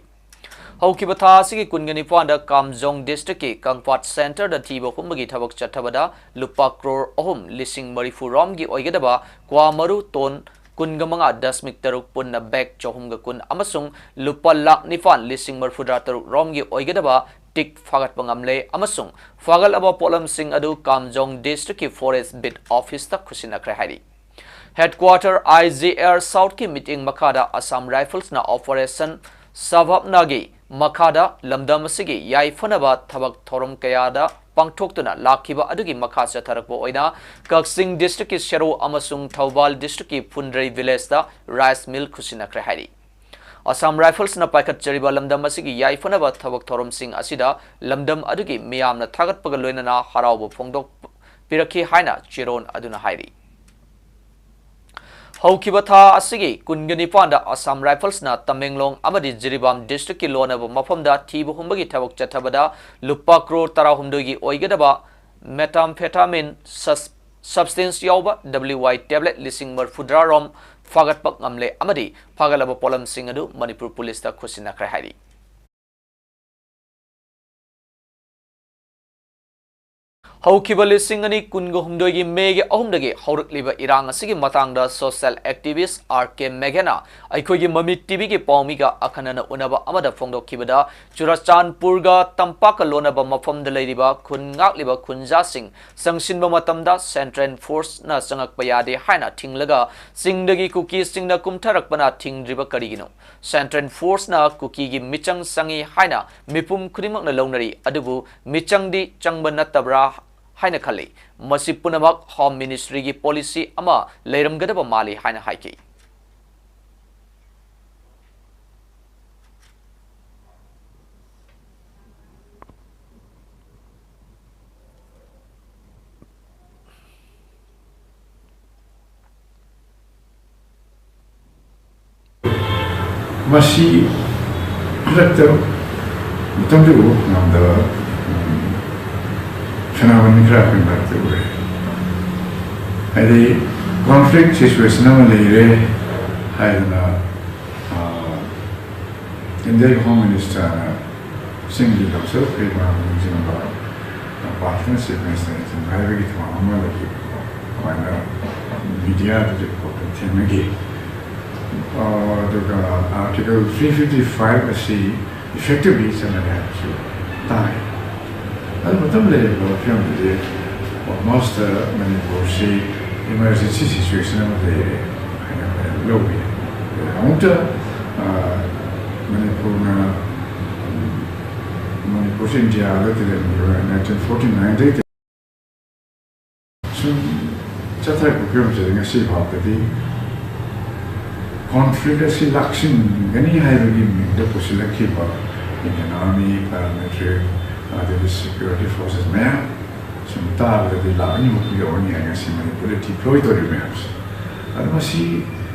ꯍꯧꯈꯤꯕ ꯊꯥ ꯑꯁꯤꯒꯤ ꯀꯨꯟꯒ ꯅꯤꯄꯥꯟꯗ ꯀꯥꯝꯖꯣꯡ ꯗꯤꯁꯇ꯭ꯔꯤꯛꯀꯤ ꯀꯪꯄꯥꯠ ꯁꯦꯟꯇꯔꯗ ꯊꯤꯕ ꯍꯨꯝꯕꯒꯤ ꯊꯕꯛ ꯆꯠꯊꯕꯗ ꯂꯨꯄꯥ ꯀ꯭ꯔꯣꯔ ꯑꯍꯨꯝ ꯂꯤꯁꯤꯡ ꯃꯔꯤꯐꯨ ꯔꯣꯝꯒꯤ ꯑꯣꯏꯒꯗꯕ ꯀ꯭ꯋꯥ ꯃꯔꯨ ꯇꯣꯟ ꯀꯨꯟꯒ ꯃꯉꯥ ꯗꯁꯃꯤꯛ ꯇꯔꯨꯛ, ꯄꯨꯟꯅ ꯕꯦꯒ ꯆꯍꯨꯝꯒ ꯀꯨꯟ ꯑꯃꯁꯨꯡ ꯂꯨꯄꯥ ꯂꯥꯈ ꯅꯤꯄꯥꯟ ꯂꯤꯁꯤꯡ ꯃꯔꯤꯐꯨꯇꯔꯥ ꯇꯔꯨꯛ ꯔꯣꯝꯒꯤ ꯑꯣꯏꯒꯗꯕ ꯇꯤꯛ ꯐꯥꯒꯠꯄ ꯉꯝꯂꯦ ꯑꯃꯁꯨꯡ ꯐꯥꯒꯠꯂꯕ ꯄꯣꯠꯂꯝꯁꯤꯡ ꯑꯗꯨ ꯀꯥꯝꯖꯣꯡ ꯗꯤꯁꯇ꯭ꯔꯤꯛꯀꯤ ꯐꯣꯔꯦꯁ ꯕꯤꯠ ꯑꯣꯐꯤꯁꯇ ꯈꯨꯠꯁꯤꯟꯅꯈ꯭ꯔꯦ ꯍꯥꯏꯔꯤ꯫ Headquarter I G A R ꯁꯥꯎꯠꯀꯤ ꯃꯤꯇꯤꯡ ꯃꯈꯥꯗ ꯑꯁꯥꯝ ꯔꯥꯏꯐꯜꯁꯅ ꯑꯣꯄꯔꯦꯁꯟ ꯁꯕꯥꯞꯅꯥꯒꯤ ꯃꯈꯥꯗ ꯂꯝꯗꯝ ꯑꯁꯤꯒꯤ ꯌꯥꯏꯐꯅꯕ ꯊꯕꯛ ꯊꯧꯔꯝ ꯀꯌꯥꯗ ꯄꯥꯡꯊꯣꯛꯇꯨꯅ ꯂꯥꯛꯈꯤꯕ ꯑꯗꯨꯒꯤ ꯃꯈꯥ ꯆꯠꯊꯔꯛꯄ ꯑꯣꯏꯅ ꯀꯛꯆꯤꯡ ꯗꯤꯁꯇ꯭ꯔꯤꯛꯀꯤ ꯁꯦꯔꯧ ꯑꯃꯁꯨꯡ ꯊꯧꯕꯥꯜ ꯗꯤꯁꯇ꯭ꯔꯤꯛꯀꯤ ꯐꯨꯟꯗ꯭ꯔꯩ ꯚꯤꯂꯦꯖꯇ ꯔꯥꯏꯁ ꯃꯤꯜ ꯈꯨꯠꯁꯤꯟꯅꯈ꯭ꯔꯦ ꯍꯥꯏꯔꯤ꯫ ꯑꯁꯥꯝ ꯔꯥꯏꯐꯜꯁꯅ ꯄꯥꯏꯈꯠꯆꯔꯤꯕ ꯂꯝꯗꯝ ꯑꯁꯤꯒꯤ ꯌꯥꯏꯐꯅꯕ ꯊꯕꯛ ꯊꯧꯔꯝꯁꯤꯡ ꯑꯁꯤꯗ ꯂꯝꯗꯝ ꯑꯗꯨꯒꯤ ꯃꯤꯌꯥꯝꯅ ꯊꯥꯒꯠꯄꯒ ꯂꯣꯏꯅꯅ ꯍꯔꯥꯎꯕ ꯐꯣꯡꯗꯣꯛꯄꯤꯔꯛꯈꯤ ꯍꯥꯏꯅ ꯆꯦꯔꯣꯜ ꯑꯗꯨꯅ ꯍꯥꯏꯔꯤ꯫ ꯍꯧꯈꯤꯕ ꯊꯥ ꯑꯁꯤꯒꯤ ꯀꯨꯟꯒ ꯅꯤꯄꯥꯟꯗ ꯑꯁꯥꯝ ꯔꯥꯏꯐꯜꯁꯅ ꯇꯃꯦꯡꯂꯣꯡ ꯑꯃꯗꯤ ꯖꯤꯔꯤꯕꯥꯝ ꯗꯤꯁꯇ꯭ꯔꯤꯛꯀꯤ ꯂꯣꯟꯅꯕ ꯃꯐꯝꯗ ꯊꯤꯕ ꯍꯨꯝꯕꯒꯤ ꯊꯕꯛ ꯆꯠꯊꯕꯗ ꯂꯨꯄꯥ ꯀ꯭ꯔꯣꯔ ꯇꯔꯥꯍꯨꯝꯗꯣꯏꯒꯤ ꯑꯣꯏꯒꯗꯕ ꯃꯦꯊꯥꯝꯐꯦꯇꯥꯃꯤꯟ ꯁꯁ-, ꯁꯕꯁꯇꯦꯟꯁ ꯌꯥꯎꯕ ꯗꯕ꯭ꯂꯤꯎ ꯋꯥꯏ ꯇꯦꯕ꯭ꯂꯦꯠ ꯂꯤꯁꯤꯡ ꯃꯔꯤꯐꯨꯇꯔꯥ ꯔꯣꯝ ꯐꯥꯒꯠꯄ ꯉꯝꯂꯦ ꯑꯃꯗꯤ ꯐꯥꯒꯠꯂꯕ ꯄꯣꯠꯂꯝꯁꯤꯡ ꯑꯗꯨ ꯃꯅꯤꯄꯨꯔ ꯄꯨꯂꯤꯁꯇ ꯈꯨꯠꯁꯤꯟꯅꯈ꯭ꯔꯦ ꯍꯥꯏꯔꯤ꯫ ꯍꯧꯈꯤꯕ ꯂꯤꯁꯤꯡ ꯑꯅꯤ ꯀꯨꯟꯒ ꯍꯨꯝꯗꯣꯏꯒꯤ ꯃꯦꯒꯤ ꯑꯍꯨꯝꯗꯒꯤ ꯍꯧꯔꯛꯂꯤꯕ ꯏꯔꯥꯡ ꯑꯁꯤꯒꯤ ꯃꯇꯥꯡꯗ ꯁꯣꯁꯤꯌꯦꯜ ꯑꯦꯛꯇꯤꯚꯤꯁ ꯑꯥꯔ ꯀꯦ ꯃꯦꯘꯅ ꯑꯩꯈꯣꯏꯒꯤ ꯃꯃꯤ ꯇꯤꯚꯤꯒꯤ ꯄꯥꯎꯃꯤꯒ ꯑꯈꯟꯅꯅ ꯎꯅꯕ ꯑꯃꯗ ꯐꯣꯡꯗꯣꯛꯈꯤꯕꯗ, ꯆꯨꯔꯆꯥꯟꯄꯨꯔꯒ ꯇꯝꯄꯥꯛꯀ ꯂꯣꯟꯅꯕ ꯃꯐꯝꯗ ꯂꯩꯔꯤꯕ ꯈꯨꯟ ꯉꯥꯛꯂꯤꯕ ꯈꯨꯟꯖꯥꯁꯤꯡ ꯆꯪꯁꯤꯟꯕ ꯃꯇꯝꯗ ꯁꯦꯟꯇ꯭ꯔꯦꯜ ꯐꯣꯔꯁꯅ ꯆꯪꯉꯛꯄ ꯌꯥꯗꯦ ꯍꯥꯏꯅ ꯊꯤꯡꯂꯒ ꯆꯤꯡꯗꯒꯤ ꯀꯨꯀꯤꯁꯤꯡꯅ ꯀꯨꯝꯊꯔꯛꯄꯅ ꯊꯤꯡꯗ꯭ꯔꯤꯕ ꯀꯔꯤꯒꯤꯅꯣ? ꯁꯦꯟꯇ꯭ꯔꯦꯜ ꯐꯣꯔꯁꯅ ꯀꯨꯀꯤꯒꯤ ꯃꯤꯆꯪ ꯆꯪꯏ ꯍꯥꯏꯅ ꯃꯤꯄꯨꯝ ꯈꯨꯗꯤꯡꯃꯛꯅ ꯂꯧꯅꯔꯤ, ꯑꯗꯨꯕꯨ ꯃꯤꯆꯪꯗꯤ ꯆꯪꯕ ꯅꯠꯇꯕ꯭ꯔꯥ ꯍꯥꯏꯅ ꯈꯜꯂꯤ꯫ ꯃꯁꯤ ꯄꯨꯝꯅꯃꯛ Home Ministryꯒꯤ policy ꯑꯃ ꯂꯩꯔꯝꯒꯗꯕ ꯃꯥꯜꯂꯤ ꯍꯥꯏꯅ ꯍꯥꯏꯈꯤ꯫ ꯃꯁꯤ ꯈꯨꯗꯛꯇ ꯃꯇꯝꯗꯨꯗ ꯎꯕ ꯐꯪꯉꯝꯗꯕ, ꯎꯝ, phenomenon ꯈꯔ ꯑꯩꯈꯣꯏ ꯃꯔꯛꯇ ꯎꯔꯦ꯫ ꯍꯥꯏꯗꯤ, conflict situation ꯑꯃ ꯂꯩꯔꯦ ꯍꯥꯏꯗꯅ, ꯑ, Indiaꯒꯤ Home Ministerꯅ ꯆꯤꯡꯒꯤ ꯂꯝꯁꯨ ꯀꯩ ꯃꯔꯝ ꯌꯦꯡꯁꯤꯟꯕ, ꯄꯥꯔꯇꯤꯅ Chief Minister ꯌꯦꯡꯁꯤꯟꯕ ꯍꯥꯏꯕꯒꯤ ꯊꯧꯔꯝ ꯑꯃ ꯂꯩꯈꯤꯕꯀꯣ꯫ ꯑꯗꯨꯃꯥꯏꯅ mediaꯗ report ꯊꯦꯡꯅꯈꯤ꯫ ꯑ, ꯑꯗꯨꯒ Article three fifty five ꯑꯁꯤ effectively ꯆꯠꯅꯔꯦ ꯍꯥꯏꯕꯁꯨ ꯇꯥꯏ꯫ ꯑꯗꯨ ꯃꯇꯝ ꯂꯩꯔꯤꯕ ꯐꯤꯕꯝꯗꯗꯤ almost ꯃꯅꯤꯄꯨꯔꯁꯤ emergency situation ꯑꯃ ꯂꯩꯔꯦ ꯍꯥꯏꯅ ꯑꯩꯈꯣꯏꯅ ꯂꯧꯏ꯫ ꯑꯃꯨꯛꯇ, ꯑ, ꯃꯅꯤꯄꯨꯔꯅ, ꯃꯅꯤꯄꯨꯔꯁꯤ ꯏꯟꯗꯤꯌꯥꯗ ꯇꯤꯜꯂꯝꯃꯤꯕ nineteen forty nineꯗꯒꯤ ꯁꯨꯝ ꯆꯠꯊꯔꯛꯄ ꯐꯤꯕꯝꯁꯤꯗ ꯉꯁꯤ ꯐꯥꯎꯕꯗꯗꯤ conflict ꯑꯁꯤ ꯂꯥꯛꯁꯤꯟꯒꯅꯤ ꯍꯥꯏꯕꯒꯤ ꯃꯤꯡꯗ ꯄꯨꯁꯤꯜꯂꯛꯈꯤꯕ Indian Army, paramilitary, ꯑꯗꯒꯤ security forces ꯃꯌꯥꯝ ꯁꯨꯝ ꯇꯥꯕꯗꯗꯤ ꯂꯥꯛ ꯑꯅꯤꯃꯨꯛ ꯌꯧꯔꯅꯤ ꯍꯥꯏ ꯉꯁꯤ ꯃꯅꯤꯄꯨꯔꯗ deploy ꯇꯧꯔꯤꯕ ꯃꯌꯥꯝꯁꯦ꯫ ꯑꯗꯣ ꯃꯁꯤ,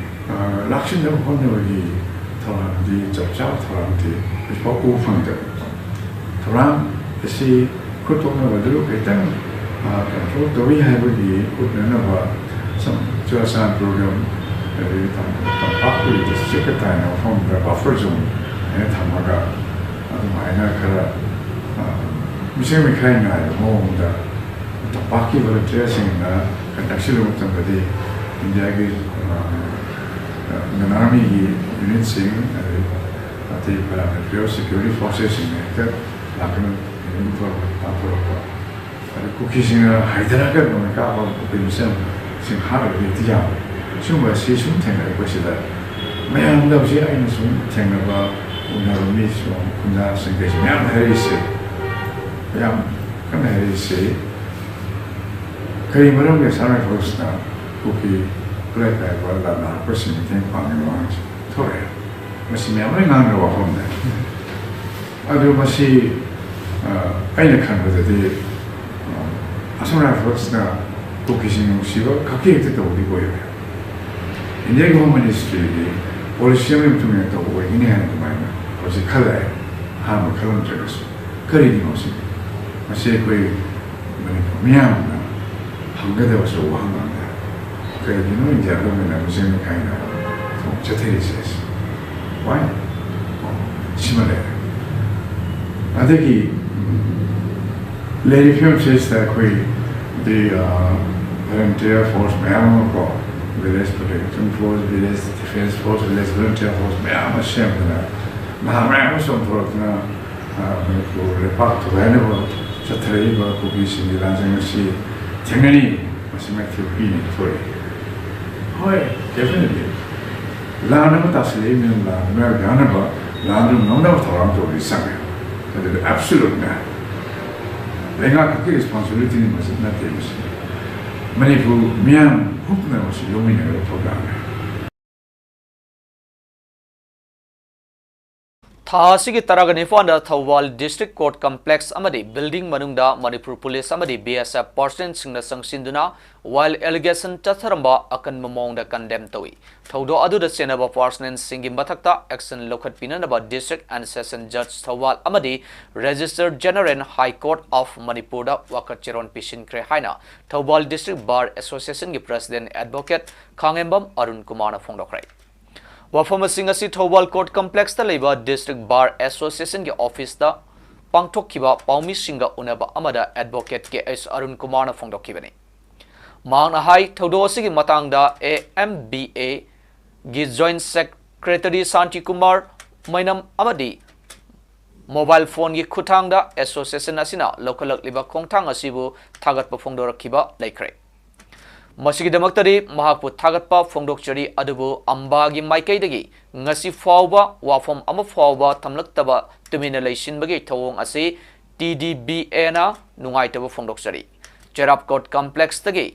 ꯑ, ꯂꯥꯛꯁꯤꯟꯅꯕ ꯍꯣꯠꯅꯕꯒꯤ ꯊꯧꯔꯥꯡꯗꯤ, ꯆꯞ ꯆꯥꯕ ꯊꯧꯔꯥꯡꯗꯤ ꯍꯧꯖꯤꯛꯐꯥꯎ ꯎꯕ ꯐꯪꯗꯕ꯫ ꯊꯧꯔꯥꯡ ꯑꯁꯤ ꯈꯨꯠ ꯊꯣꯛꯅꯕꯗꯨ ꯈꯤꯇꯪ, ꯑ, control ꯇꯧꯏ ꯍꯥꯏꯕꯒꯤ ꯎꯠꯅꯅꯕ ꯁꯨꯝ ꯆꯨꯔꯥꯆꯥꯟꯄꯨꯔꯒ, ꯑꯗꯒꯤ ꯇꯝ-, ꯇꯝꯄꯥꯛꯀꯤ districtꯀ ꯇꯥꯏꯅꯕ ꯃꯐꯝꯗ buffer zone ꯍꯥꯏꯅ ꯊꯝꯃꯒ ꯑꯗꯨꯃꯥꯏꯅ ꯈꯔ, ꯑ, ꯃꯤꯁꯪ ꯃꯤꯈꯥꯏ ꯅꯥꯏꯕ ꯃꯑꯣꯡꯗ ꯇꯝꯄꯥꯛꯀꯤ volunteerꯁꯤꯡꯅ ꯅꯛꯁꯤꯜꯂꯨꯕ ꯃꯇꯝꯗꯗꯤ ꯏꯟꯗꯤꯌꯥꯒꯤ, ꯑ, Indian Armyꯒꯤ unitꯁꯤꯡ, ꯑꯗꯩ ꯑꯇꯩ paramilitary security forcesꯁꯤꯡꯅ ꯍꯦꯛꯇ ꯂꯥꯛꯇꯨꯅ ꯏꯟꯊꯣꯔꯛꯄ, ꯇꯥꯟꯊꯣꯔꯛꯄ꯫ ꯑꯗ ꯀꯨꯀꯤꯁꯤꯡꯅ ꯍꯥꯏꯊꯔꯒ ꯅꯣꯡꯃꯩ ꯀꯥꯞꯄ ꯀꯨꯀꯤ ꯃꯁꯦꯟꯁꯤꯡ ꯍꯥꯠꯂꯒꯗꯤ ꯍꯦꯛꯇ ꯌꯥꯕ꯫ ꯁꯤꯒꯨꯝꯕ ꯑꯁꯤ ꯁꯨꯝ ꯊꯦꯡꯅꯔꯛꯄꯁꯤꯗ ꯃꯌꯥꯝꯗ ꯍꯧꯖꯤꯛ ꯑꯩꯅ ꯁꯨꯝ ꯊꯦꯡꯅꯕ, ꯎꯅꯕ ꯃꯤꯁꯨ, ꯈꯨꯟꯖꯥꯁꯤꯡ ꯀꯩꯁꯨ ꯃꯌꯥꯝ ꯍꯥꯏꯔꯛꯏꯁꯦ, ꯌꯥꯝ ꯀꯟꯅ ꯍꯥꯏꯔꯛꯏꯁꯦ, ꯀꯔꯤ ꯃꯔꯝꯒꯤ ꯑꯁꯥꯝ ꯔꯥꯏꯐꯜꯁꯅ ꯀꯨꯀꯤ ꯈꯨꯠꯂꯥꯏ ꯄꯥꯏꯕ ꯂꯥꯟꯅꯔꯛꯄꯁꯤꯡ ꯃꯇꯦꯡ ꯄꯥꯡꯉꯤꯕ ꯋꯥꯍꯪꯁꯤ ꯊꯣꯔꯛꯑꯦ꯫ ꯃꯁꯤ ꯃꯌꯥꯝ ꯂꯣꯏ ꯉꯥꯡꯅꯕ ꯋꯥꯐꯝꯅꯦ꯫ ꯑꯗꯨ ꯃꯁꯤ, ꯑ, ꯑꯩꯅ ꯈꯟꯕꯗꯗꯤ, ꯑ, ꯑꯁꯥꯝ ꯔꯥꯏꯐꯜꯁꯅ ꯀꯨꯀꯤꯁꯤꯡ ꯅꯨꯡꯁꯤꯕ ꯈꯛꯀꯤ ꯍꯦꯛꯇ ꯇꯧꯕꯗꯤ ꯑꯣꯏꯔꯣꯏ꯫ ꯏꯟꯗꯤꯌꯥꯒꯤ ꯍꯣꯝ ꯃꯤꯅꯤꯁꯇ꯭ꯔꯤꯒꯤ ꯄꯣꯂꯤꯁꯤ ꯑꯃꯒꯤ ꯃꯇꯨꯡ ꯏꯟꯅ ꯇꯧꯕ ꯑꯣꯏꯒꯅꯤ ꯍꯥꯏꯅ ꯑꯗꯨꯃꯥꯏꯅ ꯍꯧꯖꯤꯛ ꯈꯜꯂꯛꯑꯦ꯫ ꯑꯍꯥꯟꯕ ꯈꯜꯂꯝꯗ꯭ꯔꯒꯁꯨ꯫ ꯀꯔꯤꯒꯤꯅꯣ ꯁꯤ? ꯃꯁꯤ ꯑꯩꯈꯣꯏ ꯃꯅꯤꯄꯨꯔ ꯃꯤꯌꯥꯝꯅ ꯍꯪꯒꯗꯕꯁꯨ ꯋꯥꯍꯪ ꯑꯃꯅꯤ꯫ ꯀꯔꯤꯒꯤꯅꯣ ꯏꯟꯗꯤꯌꯥ ꯒꯚꯔꯟꯃꯦꯟꯠꯅ ꯃꯁꯤ ꯃꯈꯥꯏꯅ ꯊꯕꯛ ꯆꯠꯊꯔꯤꯁꯦ? Why? ꯁꯤꯃ ꯂꯩꯔꯦ꯫ ꯑꯗꯒꯤ, ꯎꯝ, ꯂꯩꯔꯤꯕ ꯐꯤꯕꯝꯁꯤꯗꯩꯁꯤꯗ ꯑꯩꯈꯣꯏ ꯗꯤ, ꯑ, ꯚꯣꯂꯨꯟꯇꯤꯌꯔ ꯐꯣꯔꯁ ꯃꯌꯥꯝ ꯑꯃ ꯀꯣ, village protection force, village defence force, village volunteer force ꯃꯌꯥꯝ ꯑꯃ ꯁꯦꯝꯗꯅ, ꯅꯍꯥ ꯃꯌꯥꯝ ꯑꯃ ꯆꯣꯡꯊꯣꯔꯛꯇꯨꯅ, ꯑ, ꯃꯅꯤꯄꯨꯔ ꯂꯩꯄꯥꯛ ꯊꯨꯒꯥꯏꯅꯕ ꯆꯠꯊꯔꯛꯏꯕ ꯀꯨꯀꯤꯁꯤꯡꯒꯤ ꯂꯥꯟꯖꯪ ꯑꯁꯤ ꯊꯦꯡꯅꯅꯤ꯫ ꯃꯁꯤ ꯃꯥꯏꯊꯤꯕ ꯄꯤꯅꯤ ꯊꯣꯛꯏ꯫ ꯍꯣꯏ, definitely꯫ ꯂꯥꯟ ꯑꯃ ꯇꯥꯁꯤꯜꯂꯛꯏ ꯃꯤꯅ ꯂꯥꯟ ꯑꯃ ꯌꯥꯅꯕ, ꯂꯥꯟꯗꯨ ꯉꯝꯅꯕ ꯊꯧꯔꯥꯡ ꯇꯧꯕꯗꯤ ꯆꯪꯉꯦ꯫ ꯑꯗꯨꯗ absolute ꯅꯦ꯫ ꯂꯩꯉꯥꯛ ꯈꯛꯀꯤ responsibility ꯅꯤ ꯃꯁꯤ ꯅꯠꯇꯦ ꯃꯁꯤ꯫ ꯃꯅꯤꯄꯨꯔ ꯃꯤꯌꯥꯝ ꯄꯨꯝꯅꯃꯛꯁꯤ ꯂꯧꯃꯤꯟꯅꯔꯒ ꯊꯧꯗꯥꯡꯅꯤ꯫ ꯊꯥ ꯑꯁꯤꯒꯤ ꯇꯔꯥꯒ ꯅꯤꯄꯥꯟꯗ ꯊꯧꯕꯥꯜ ꯗꯤꯁꯇ꯭ꯔꯤꯛ ꯀꯣꯔꯠ ꯀꯝꯄ꯭ꯂꯦꯛꯁ ꯑꯃꯗꯤ ꯕꯤꯜꯗꯤꯡ ꯃꯅꯨꯡꯗ ꯃꯅꯤꯄꯨꯔ ꯄꯨꯂꯤꯁ ꯑꯃꯗꯤ ꯕꯤ ꯑꯦꯁ ꯑꯦꯐ ꯄꯔꯁꯅꯦꯜꯁꯤꯡꯅ ꯆꯪꯁꯤꯟꯗꯨꯅ ꯋꯥꯏꯜꯗ ꯑꯦꯂꯤꯒꯦꯁꯟ ꯆꯠꯊꯔꯝꯕ ꯑꯀꯟꯕ ꯃꯑꯣꯡꯗ ꯀꯟꯗꯦꯝ ꯇꯧꯏ꯫ ꯊꯧꯗꯣꯛ ꯑꯗꯨꯗ ꯆꯦꯟꯅꯕ ꯄꯔꯁꯅꯦꯜꯁꯤꯡꯒꯤ ꯃꯊꯛꯇ ꯑꯦꯛꯁꯟ ꯂꯧꯈꯠꯄꯤꯅꯅꯕ ꯗꯤꯁꯇ꯭ꯔꯤꯛ ꯑꯦꯟ ꯁꯦꯁꯟ ꯖꯖ ꯊꯧꯕꯥꯜ ꯑꯃꯗꯤ registrar general high court of ꯃꯅꯤꯄꯨꯔꯗ ꯋꯥꯀꯠ ꯆꯦꯔꯣꯜ ꯄꯤꯁꯤꯟꯈ꯭ꯔꯦ ꯍꯥꯏꯅ ꯊꯧꯕꯥꯜ ꯗꯤꯁꯇ꯭ꯔꯤꯛ ꯕꯥꯔ ꯑꯦꯁꯣꯁꯤꯌꯦꯁꯟꯒꯤ ꯄ꯭ꯔꯁꯤꯗꯦꯟꯠ ꯑꯦꯗꯚꯣꯀꯦꯠ ꯈꯥꯉꯦꯝꯕꯝ ꯑꯔꯨꯟ ꯀꯨꯃꯥꯔꯅ ꯐꯣꯡꯗꯣꯛꯈ꯭ꯔꯦ꯫ ꯋꯥꯐꯝꯁꯤꯡ ꯑꯁꯤ ꯊꯧꯕꯥꯜ ꯀꯣꯔꯠ ꯀꯝꯄ꯭ꯂꯦꯛꯁꯇ ꯂꯩꯕ ꯗꯤꯁꯇ꯭ꯔꯤꯛ ꯕꯥꯔ ꯑꯦꯁꯣꯁꯤꯌꯦꯁꯟꯒꯤ ꯑꯣꯐꯤꯁꯇ ꯄꯥꯡꯊꯣꯛꯈꯤꯕ ꯄꯥꯎꯃꯤꯁꯤꯡꯒ ꯎꯅꯕ ꯑꯃꯗ ꯑꯦꯗꯚꯣꯀꯦꯠ ꯀꯦ ꯑꯩꯆ ꯑꯔꯨꯟ ꯀꯨꯃꯥꯔꯅ ꯐꯣꯡꯗꯣꯛꯈꯤꯕꯅꯤ꯫ ꯃꯍꯥꯛꯅ ꯍꯥꯏ, ꯊꯧꯗꯣꯛ ꯑꯁꯤꯒꯤ ꯃꯇꯥꯡꯗ ꯑꯦ ꯑꯦꯝ ꯕꯤ ꯑꯦꯒꯤ ꯖꯣꯏꯟꯠ ꯁꯦꯀ꯭ꯔꯦꯇꯔꯤ ꯁꯥꯟꯇꯤ ꯀꯨꯃꯥꯔ ꯃꯩꯅꯝ ꯑꯃꯗꯤ ꯃꯣꯕꯥꯏꯜ ꯐꯣꯟꯒꯤ ꯈꯨꯠꯊꯥꯡꯗ ꯑꯦꯁꯣꯁꯤꯌꯦꯁꯟ ꯑꯁꯤꯅ ꯂꯧꯈꯠꯂꯛꯂꯤꯕ ꯈꯣꯡꯊꯥꯡ ꯑꯁꯤꯕꯨ ꯊꯥꯒꯠꯄ ꯐꯣꯡꯗꯣꯔꯛꯈꯤꯕ ꯂꯩꯈ꯭ꯔꯦ꯫ ꯃꯁꯤꯒꯤꯗꯃꯛꯇꯗꯤ ꯃꯍꯥꯛꯄꯨ ꯊꯥꯒꯠꯄ ꯐꯣꯡꯗꯣꯛꯆꯔꯤ, ꯑꯗꯨꯕꯨ ꯑꯝꯕꯥꯒꯤ ꯃꯥꯏꯀꯩꯗꯒꯤ ꯉꯁꯤ ꯐꯥꯎꯕ ꯋꯥꯐꯝ ꯑꯃ ꯐꯥꯎꯕ ꯊꯝꯂꯛꯇꯕ ꯇꯨꯃꯤꯟꯅ ꯂꯩꯁꯤꯟꯕꯒꯤ ꯊꯧꯑꯣꯡ ꯑꯁꯤ ꯇꯤ ꯗꯤ ꯕꯤ ꯑꯦꯅ ꯅꯨꯡꯉꯥꯏꯇꯕ ꯐꯣꯡꯗꯣꯛꯆꯔꯤ꯫ ꯆꯦꯔꯥꯞꯀꯣꯠ complexꯇꯒꯤ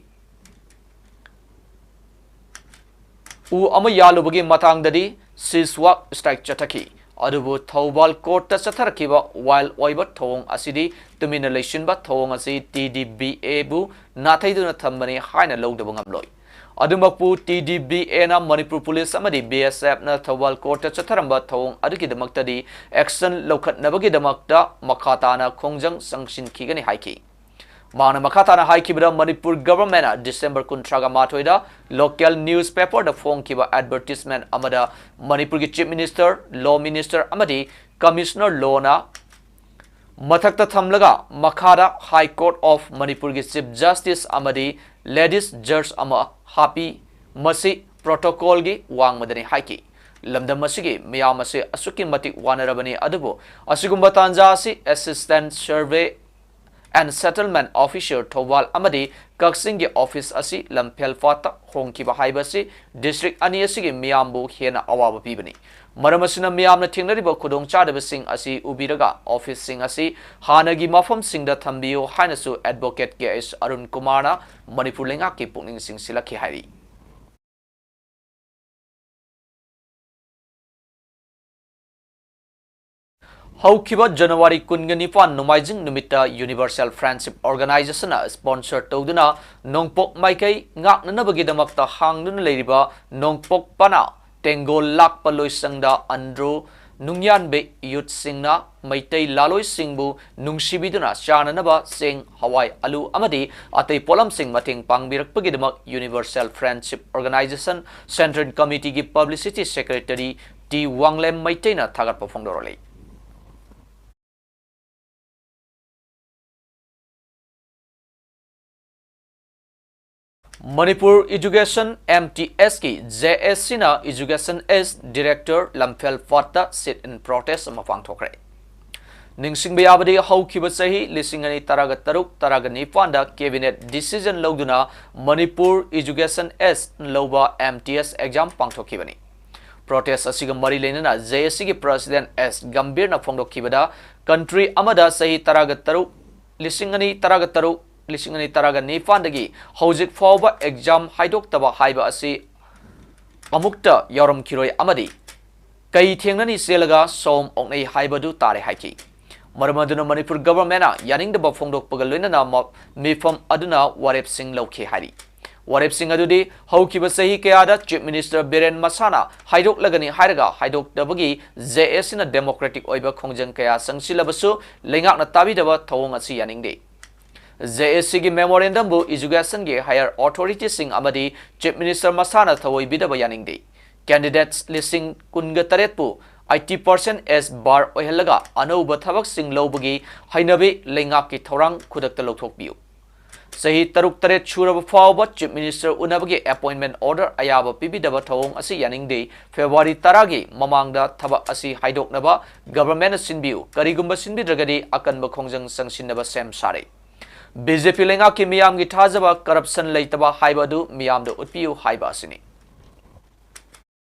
ꯎ ꯑꯃ ꯌꯥꯜꯂꯨꯕꯒꯤ ꯃꯇꯥꯡꯗꯗꯤ ceasefire strike ꯆꯠꯊꯈꯤ꯫ ꯑꯗꯨꯕꯨ ꯊꯧꯕꯥꯜ courtꯇ ꯆꯠꯊꯔꯛꯈꯤꯕ wild ꯑꯣꯏꯕ ꯊꯧꯑꯣꯡ ꯑꯁꯤꯗꯤ ꯇꯨꯃꯤꯟꯅ ꯂꯩꯁꯤꯟꯕ ꯊꯧꯑꯣꯡ ꯑꯁꯤ TDBAꯕꯨ ꯅꯥꯊꯩꯗꯨꯅ ꯊꯝꯕꯅꯤ ꯍꯥꯏꯅ ꯂꯧꯗꯕ ꯉꯝꯂꯣꯏ꯫ ꯑꯗꯨꯃꯛꯄꯨ TDBAꯅ ꯃꯅꯤꯄꯨꯔ ꯄꯨꯂꯤꯁ ꯑꯃꯗꯤ BSFꯅ ꯊꯧꯕꯥꯜ courtꯇ ꯆꯠꯊꯔꯝꯕ ꯊꯧꯑꯣꯡ ꯑꯗꯨꯒꯤꯗꯃꯛꯇꯗꯤ action ꯂꯧꯈꯠꯅꯕꯒꯤꯗꯃꯛꯇ ꯃꯈꯥ ꯇꯥꯅ ꯈꯣꯡꯖꯪ ꯆꯪꯁꯤꯟꯈꯤꯒꯅꯤ ꯍꯥꯏꯈꯤ꯫ ꯃꯍꯥꯛꯅ ꯃꯈꯥ ꯇꯥꯅ ꯍꯥꯏꯈꯤꯕꯗ, ꯃꯅꯤꯄꯨꯔ governmentꯅ December ꯀꯨꯟꯊ꯭ꯔꯥꯒ ꯃꯥꯊꯣꯏꯗ local newspaperꯗ ꯐꯣꯡꯈꯤꯕ advertisement ꯑꯃꯗ ꯃꯅꯤꯄꯨꯔꯒꯤ Chief Minister, Law Minister ꯑꯃꯗꯤ Commissioner Lawꯅ ꯃꯊꯛꯇ ꯊꯝꯂꯒ ꯃꯈꯥꯗ High Court of ꯃꯅꯤꯄꯨꯔꯒꯤ Chief Justice ꯑꯃꯗꯤ Ladies Judge ꯑꯃ ꯍꯥꯞꯄꯤ꯫ ꯃꯁꯤ protocolꯒꯤ ꯋꯥꯡꯃꯗꯅꯤ ꯍꯥꯏꯈꯤ꯫ ꯂꯝꯗꯝ ꯑꯁꯤꯒꯤ ꯃꯤꯌꯥꯝ ꯑꯁꯤ ꯑꯁꯨꯛꯀꯤ ꯃꯇꯤꯛ ꯋꯥꯅꯔꯕꯅꯤ, ꯑꯗꯨꯕꯨ ꯑꯁꯤꯒꯨꯝꯕ ꯇꯥꯟꯖꯥ ꯑꯁꯤ Assistant Survey and Settlement Officer Thoubal ꯑꯃꯗꯤ ꯀꯛꯆꯤꯡꯒꯤ office ꯑꯁꯤ ꯂꯝꯐꯦꯜ ꯄꯥꯠꯇ ꯍꯣꯡꯈꯤꯕ ꯍꯥꯏꯕꯁꯤ district ꯑꯅꯤ ꯑꯁꯤꯒꯤ ꯃꯤꯌꯥꯝꯕꯨ ꯍꯦꯟꯅ ꯑꯋꯥꯕ ꯄꯤꯕꯅꯤ꯫ ꯃꯔꯝ ꯑꯁꯤꯅ ꯃꯤꯌꯥꯝꯅ ꯊꯦꯡꯅꯔꯤꯕ ꯈꯨꯗꯣꯡꯆꯥꯗꯕꯁꯤꯡ ꯑꯁꯤ ꯎꯕꯤꯔꯒ officeꯁꯤꯡ ꯑꯁꯤ ꯍꯥꯟꯅꯒꯤ ꯃꯐꯝꯁꯤꯡꯗ ꯊꯝꯕꯤꯌꯨ ꯍꯥꯏꯅꯁꯨ Advocate ꯀꯦ ꯑꯦꯁ ꯑꯔꯨꯟ ꯀꯨꯃꯥꯔꯅ ꯃꯅꯤꯄꯨꯔ ꯂꯩꯉꯥꯛꯀꯤ ꯄꯨꯛꯅꯤꯡ ꯆꯤꯡꯁꯤꯜꯂꯛꯈꯤ ꯍꯥꯏꯔꯤ꯫ ꯍꯧꯈꯤꯕ January ꯀꯨꯟꯒ ꯅꯤꯄꯥꯟ ꯅꯣꯡꯃꯥꯏꯖꯤꯡ ꯅꯨꯃꯤꯠꯇ Universal Friendship Organizationꯅ sponsor ꯇꯧꯗꯨꯅ ꯅꯣꯡꯄꯣꯛ ꯃꯥꯏꯀꯩ ꯉꯥꯛꯅꯅꯕꯒꯤꯗꯃꯛꯇ ꯍꯥꯡꯗꯨꯅ ꯂꯩꯔꯤꯕ ꯅꯣꯡꯄꯣꯛ ꯄꯅꯥ ꯇꯦꯡꯒꯣꯜ ꯂꯥꯛꯄ ꯂꯣꯏꯁꯪꯗ ꯑꯟꯗ꯭ꯔꯣ ꯅꯨꯡꯌꯥꯟꯕ youthꯁꯤꯡꯅ ꯃꯩꯇꯩ ꯂꯥꯂꯣꯏꯁꯤꯡꯕꯨ ꯅꯨꯡꯁꯤꯕꯤꯗꯨꯅ ꯆꯥꯅꯅꯕ ꯆꯦꯡ, ꯍꯋꯥꯏ, ꯑꯂꯨ ꯑꯃꯗꯤ ꯑꯇꯩ ꯄꯣꯠꯂꯝꯁꯤꯡ ꯃꯇꯦꯡ ꯄꯥꯡꯕꯤꯔꯛꯄꯒꯤꯗꯃꯛ Universal Friendship Organization Central Committeeꯒꯤ Publicity Secretary ꯇꯤ ꯋꯥꯡꯂꯦꯝ ꯃꯩꯇꯩꯅ ꯊꯥꯒꯠꯄ ꯐꯣꯡꯗꯣꯔꯛꯂꯤ꯫ Manipur Education, MTSꯀꯤ JACꯅ Education Aid Director ꯂꯝꯐꯦꯜ ꯄꯥꯠꯇ sit-in protest ꯑꯃ ꯄꯥꯡꯊꯣꯛꯈ꯭ꯔꯦ꯫ ꯅꯤꯡꯁꯤꯡꯕ ꯌꯥꯕꯗꯤ, ꯍꯧꯈꯤꯕ ꯆꯍꯤ ꯂꯤꯁꯤꯡ ꯑꯅꯤ ꯇꯔꯥꯒ ꯇꯔꯨꯛ ꯇꯔꯥꯒ ꯅꯤꯄꯥꯟꯗ Cabinet decision ꯂꯧꯗꯨꯅ ꯃꯅꯤꯄꯨꯔ Education Aid ꯂꯧꯕ MTS exam ꯄꯥꯡꯊꯣꯛꯈꯤꯕꯅꯤ꯫ Protest ꯑꯁꯤꯒ ꯃꯔꯤ ꯂꯩꯅꯅ JACꯒꯤ President ꯑꯦꯁ ꯒꯝꯚꯤꯔꯅ ꯐꯣꯡꯗꯣꯛꯈꯤꯕꯗ, country ꯑꯃꯗ ꯆꯍꯤ ꯇꯔꯥꯒ ꯇꯔꯨꯛ, ꯂꯤꯁꯤꯡ ꯑꯅꯤ ꯇꯔꯥꯒ ꯇꯔꯨꯛ ꯂꯤꯁꯤꯡ ꯑꯅꯤ ꯇꯔꯥꯒ ꯅꯤꯄꯥꯟꯗꯒꯤ ꯍꯧꯖꯤꯛ ꯐꯥꯎꯕ exam ꯍꯥꯏꯗꯣꯛꯇꯕ ꯍꯥꯏꯕ ꯑꯁꯤ ꯑꯃꯨꯛꯇ ꯌꯥꯎꯔꯝꯈꯤꯔꯣꯏ ꯑꯃꯗꯤ ꯀꯩ ꯊꯦꯡꯅꯅꯤ ꯆꯦꯜꯂꯒ ꯁꯣꯝ ꯑꯣꯛꯅꯩ ꯍꯥꯏꯕꯗꯨ ꯇꯥꯔꯦ ꯍꯥꯏꯈꯤ꯫ ꯃꯔꯝ ꯑꯗꯨꯅ ꯃꯅꯤꯄꯨꯔ governmentꯅ ꯌꯥꯅꯤꯡꯗꯕ ꯐꯣꯡꯗꯣꯛꯄꯒ ꯂꯣꯏꯅꯅ ꯃ-, ꯃꯤꯐꯝ ꯑꯗꯨꯅ ꯋꯥꯔꯦꯞꯁꯤꯡ ꯂꯧꯈꯤ ꯍꯥꯏꯔꯤ꯫ ꯋꯥꯔꯦꯞꯁꯤꯡ ꯑꯗꯨꯗꯤ ꯍꯧꯈꯤꯕ ꯆꯍꯤ ꯀꯌꯥꯗ Chief Minister ꯕꯤꯔꯦꯟ ꯃꯁꯥꯅ ꯍꯥꯏꯗꯣꯛꯂꯒꯅꯤ ꯍꯥꯏꯔꯒ ꯍꯥꯏꯗꯣꯛꯇꯕꯒꯤ J A Cꯅ democratic ꯑꯣꯏꯕ ꯈꯣꯡꯖꯪ ꯀꯌꯥ ꯆꯪꯁꯤꯜꯂꯕꯁꯨ ꯂꯩꯉꯥꯛꯅ ꯇꯥꯕꯤꯗꯕ ꯊꯧꯑꯣꯡ ꯑꯁꯤ ꯌꯥꯅꯤꯡꯗꯦ꯫ J A Cꯒꯤ memorandumꯕꯨ educationꯒꯤ higher authorityꯁꯤꯡ ꯑꯃꯗꯤ Chief Minister ꯃꯁꯥꯅ ꯊꯑꯣꯏꯕꯤꯗꯕ ꯌꯥꯅꯤꯡꯗꯦ꯫ Candidates ꯂꯤꯁꯤꯡ ꯀꯨꯟꯒ ꯇꯔꯦꯠꯄꯨ eighty percent age bar ꯑꯣꯏꯍꯜꯂꯒ ꯑꯅꯧꯕ ꯊꯕꯛꯁꯤꯡ ꯂꯧꯕꯒꯤ ꯍꯩꯅꯕꯤ ꯂꯩꯉꯥꯛꯀꯤ ꯊꯧꯔꯥꯡ ꯈꯨꯗꯛꯇ ꯂꯧꯊꯣꯛꯄꯤꯌꯨ꯫ ꯆꯍꯤ ꯇꯔꯨꯛ ꯇꯔꯦꯠ ꯁꯨꯔꯕ ꯐꯥꯎꯕ Chief Minister ꯎꯅꯕꯒꯤ appointment order ꯑꯌꯥꯕ ꯄꯤꯕꯤꯗꯕ ꯊꯧꯑꯣꯡ ꯑꯁꯤ ꯌꯥꯅꯤꯡꯗꯦ꯫ February ꯇꯔꯥꯒꯤ ꯃꯃꯥꯡꯗ ꯊꯕꯛ ꯑꯁꯤ ꯍꯥꯏꯗꯣꯛꯅꯕ governmentꯅ ꯁꯤꯟꯕꯤꯌꯨ꯫ ꯀꯔꯤꯒꯨꯝꯕ ꯁꯤꯟꯕꯤꯗ꯭ꯔꯒꯗꯤ ꯑꯀꯟꯕ ꯈꯣꯡꯖꯪ ꯆꯪꯁꯤꯟꯅꯕ ꯁꯦꯝ ꯁꯥꯔꯦ꯫ B J P ꯂꯩꯉꯥꯛꯀꯤ ꯃꯤꯌꯥꯝꯒꯤ ꯊꯥꯖꯕ, corruption ꯂꯩꯇꯕ ꯍꯥꯏꯕ ꯑꯗꯨ ꯃꯤꯌꯥꯝꯗ ꯎꯠꯄꯤꯌꯨ ꯍꯥꯏꯕ ꯑꯁꯤꯅꯤ꯫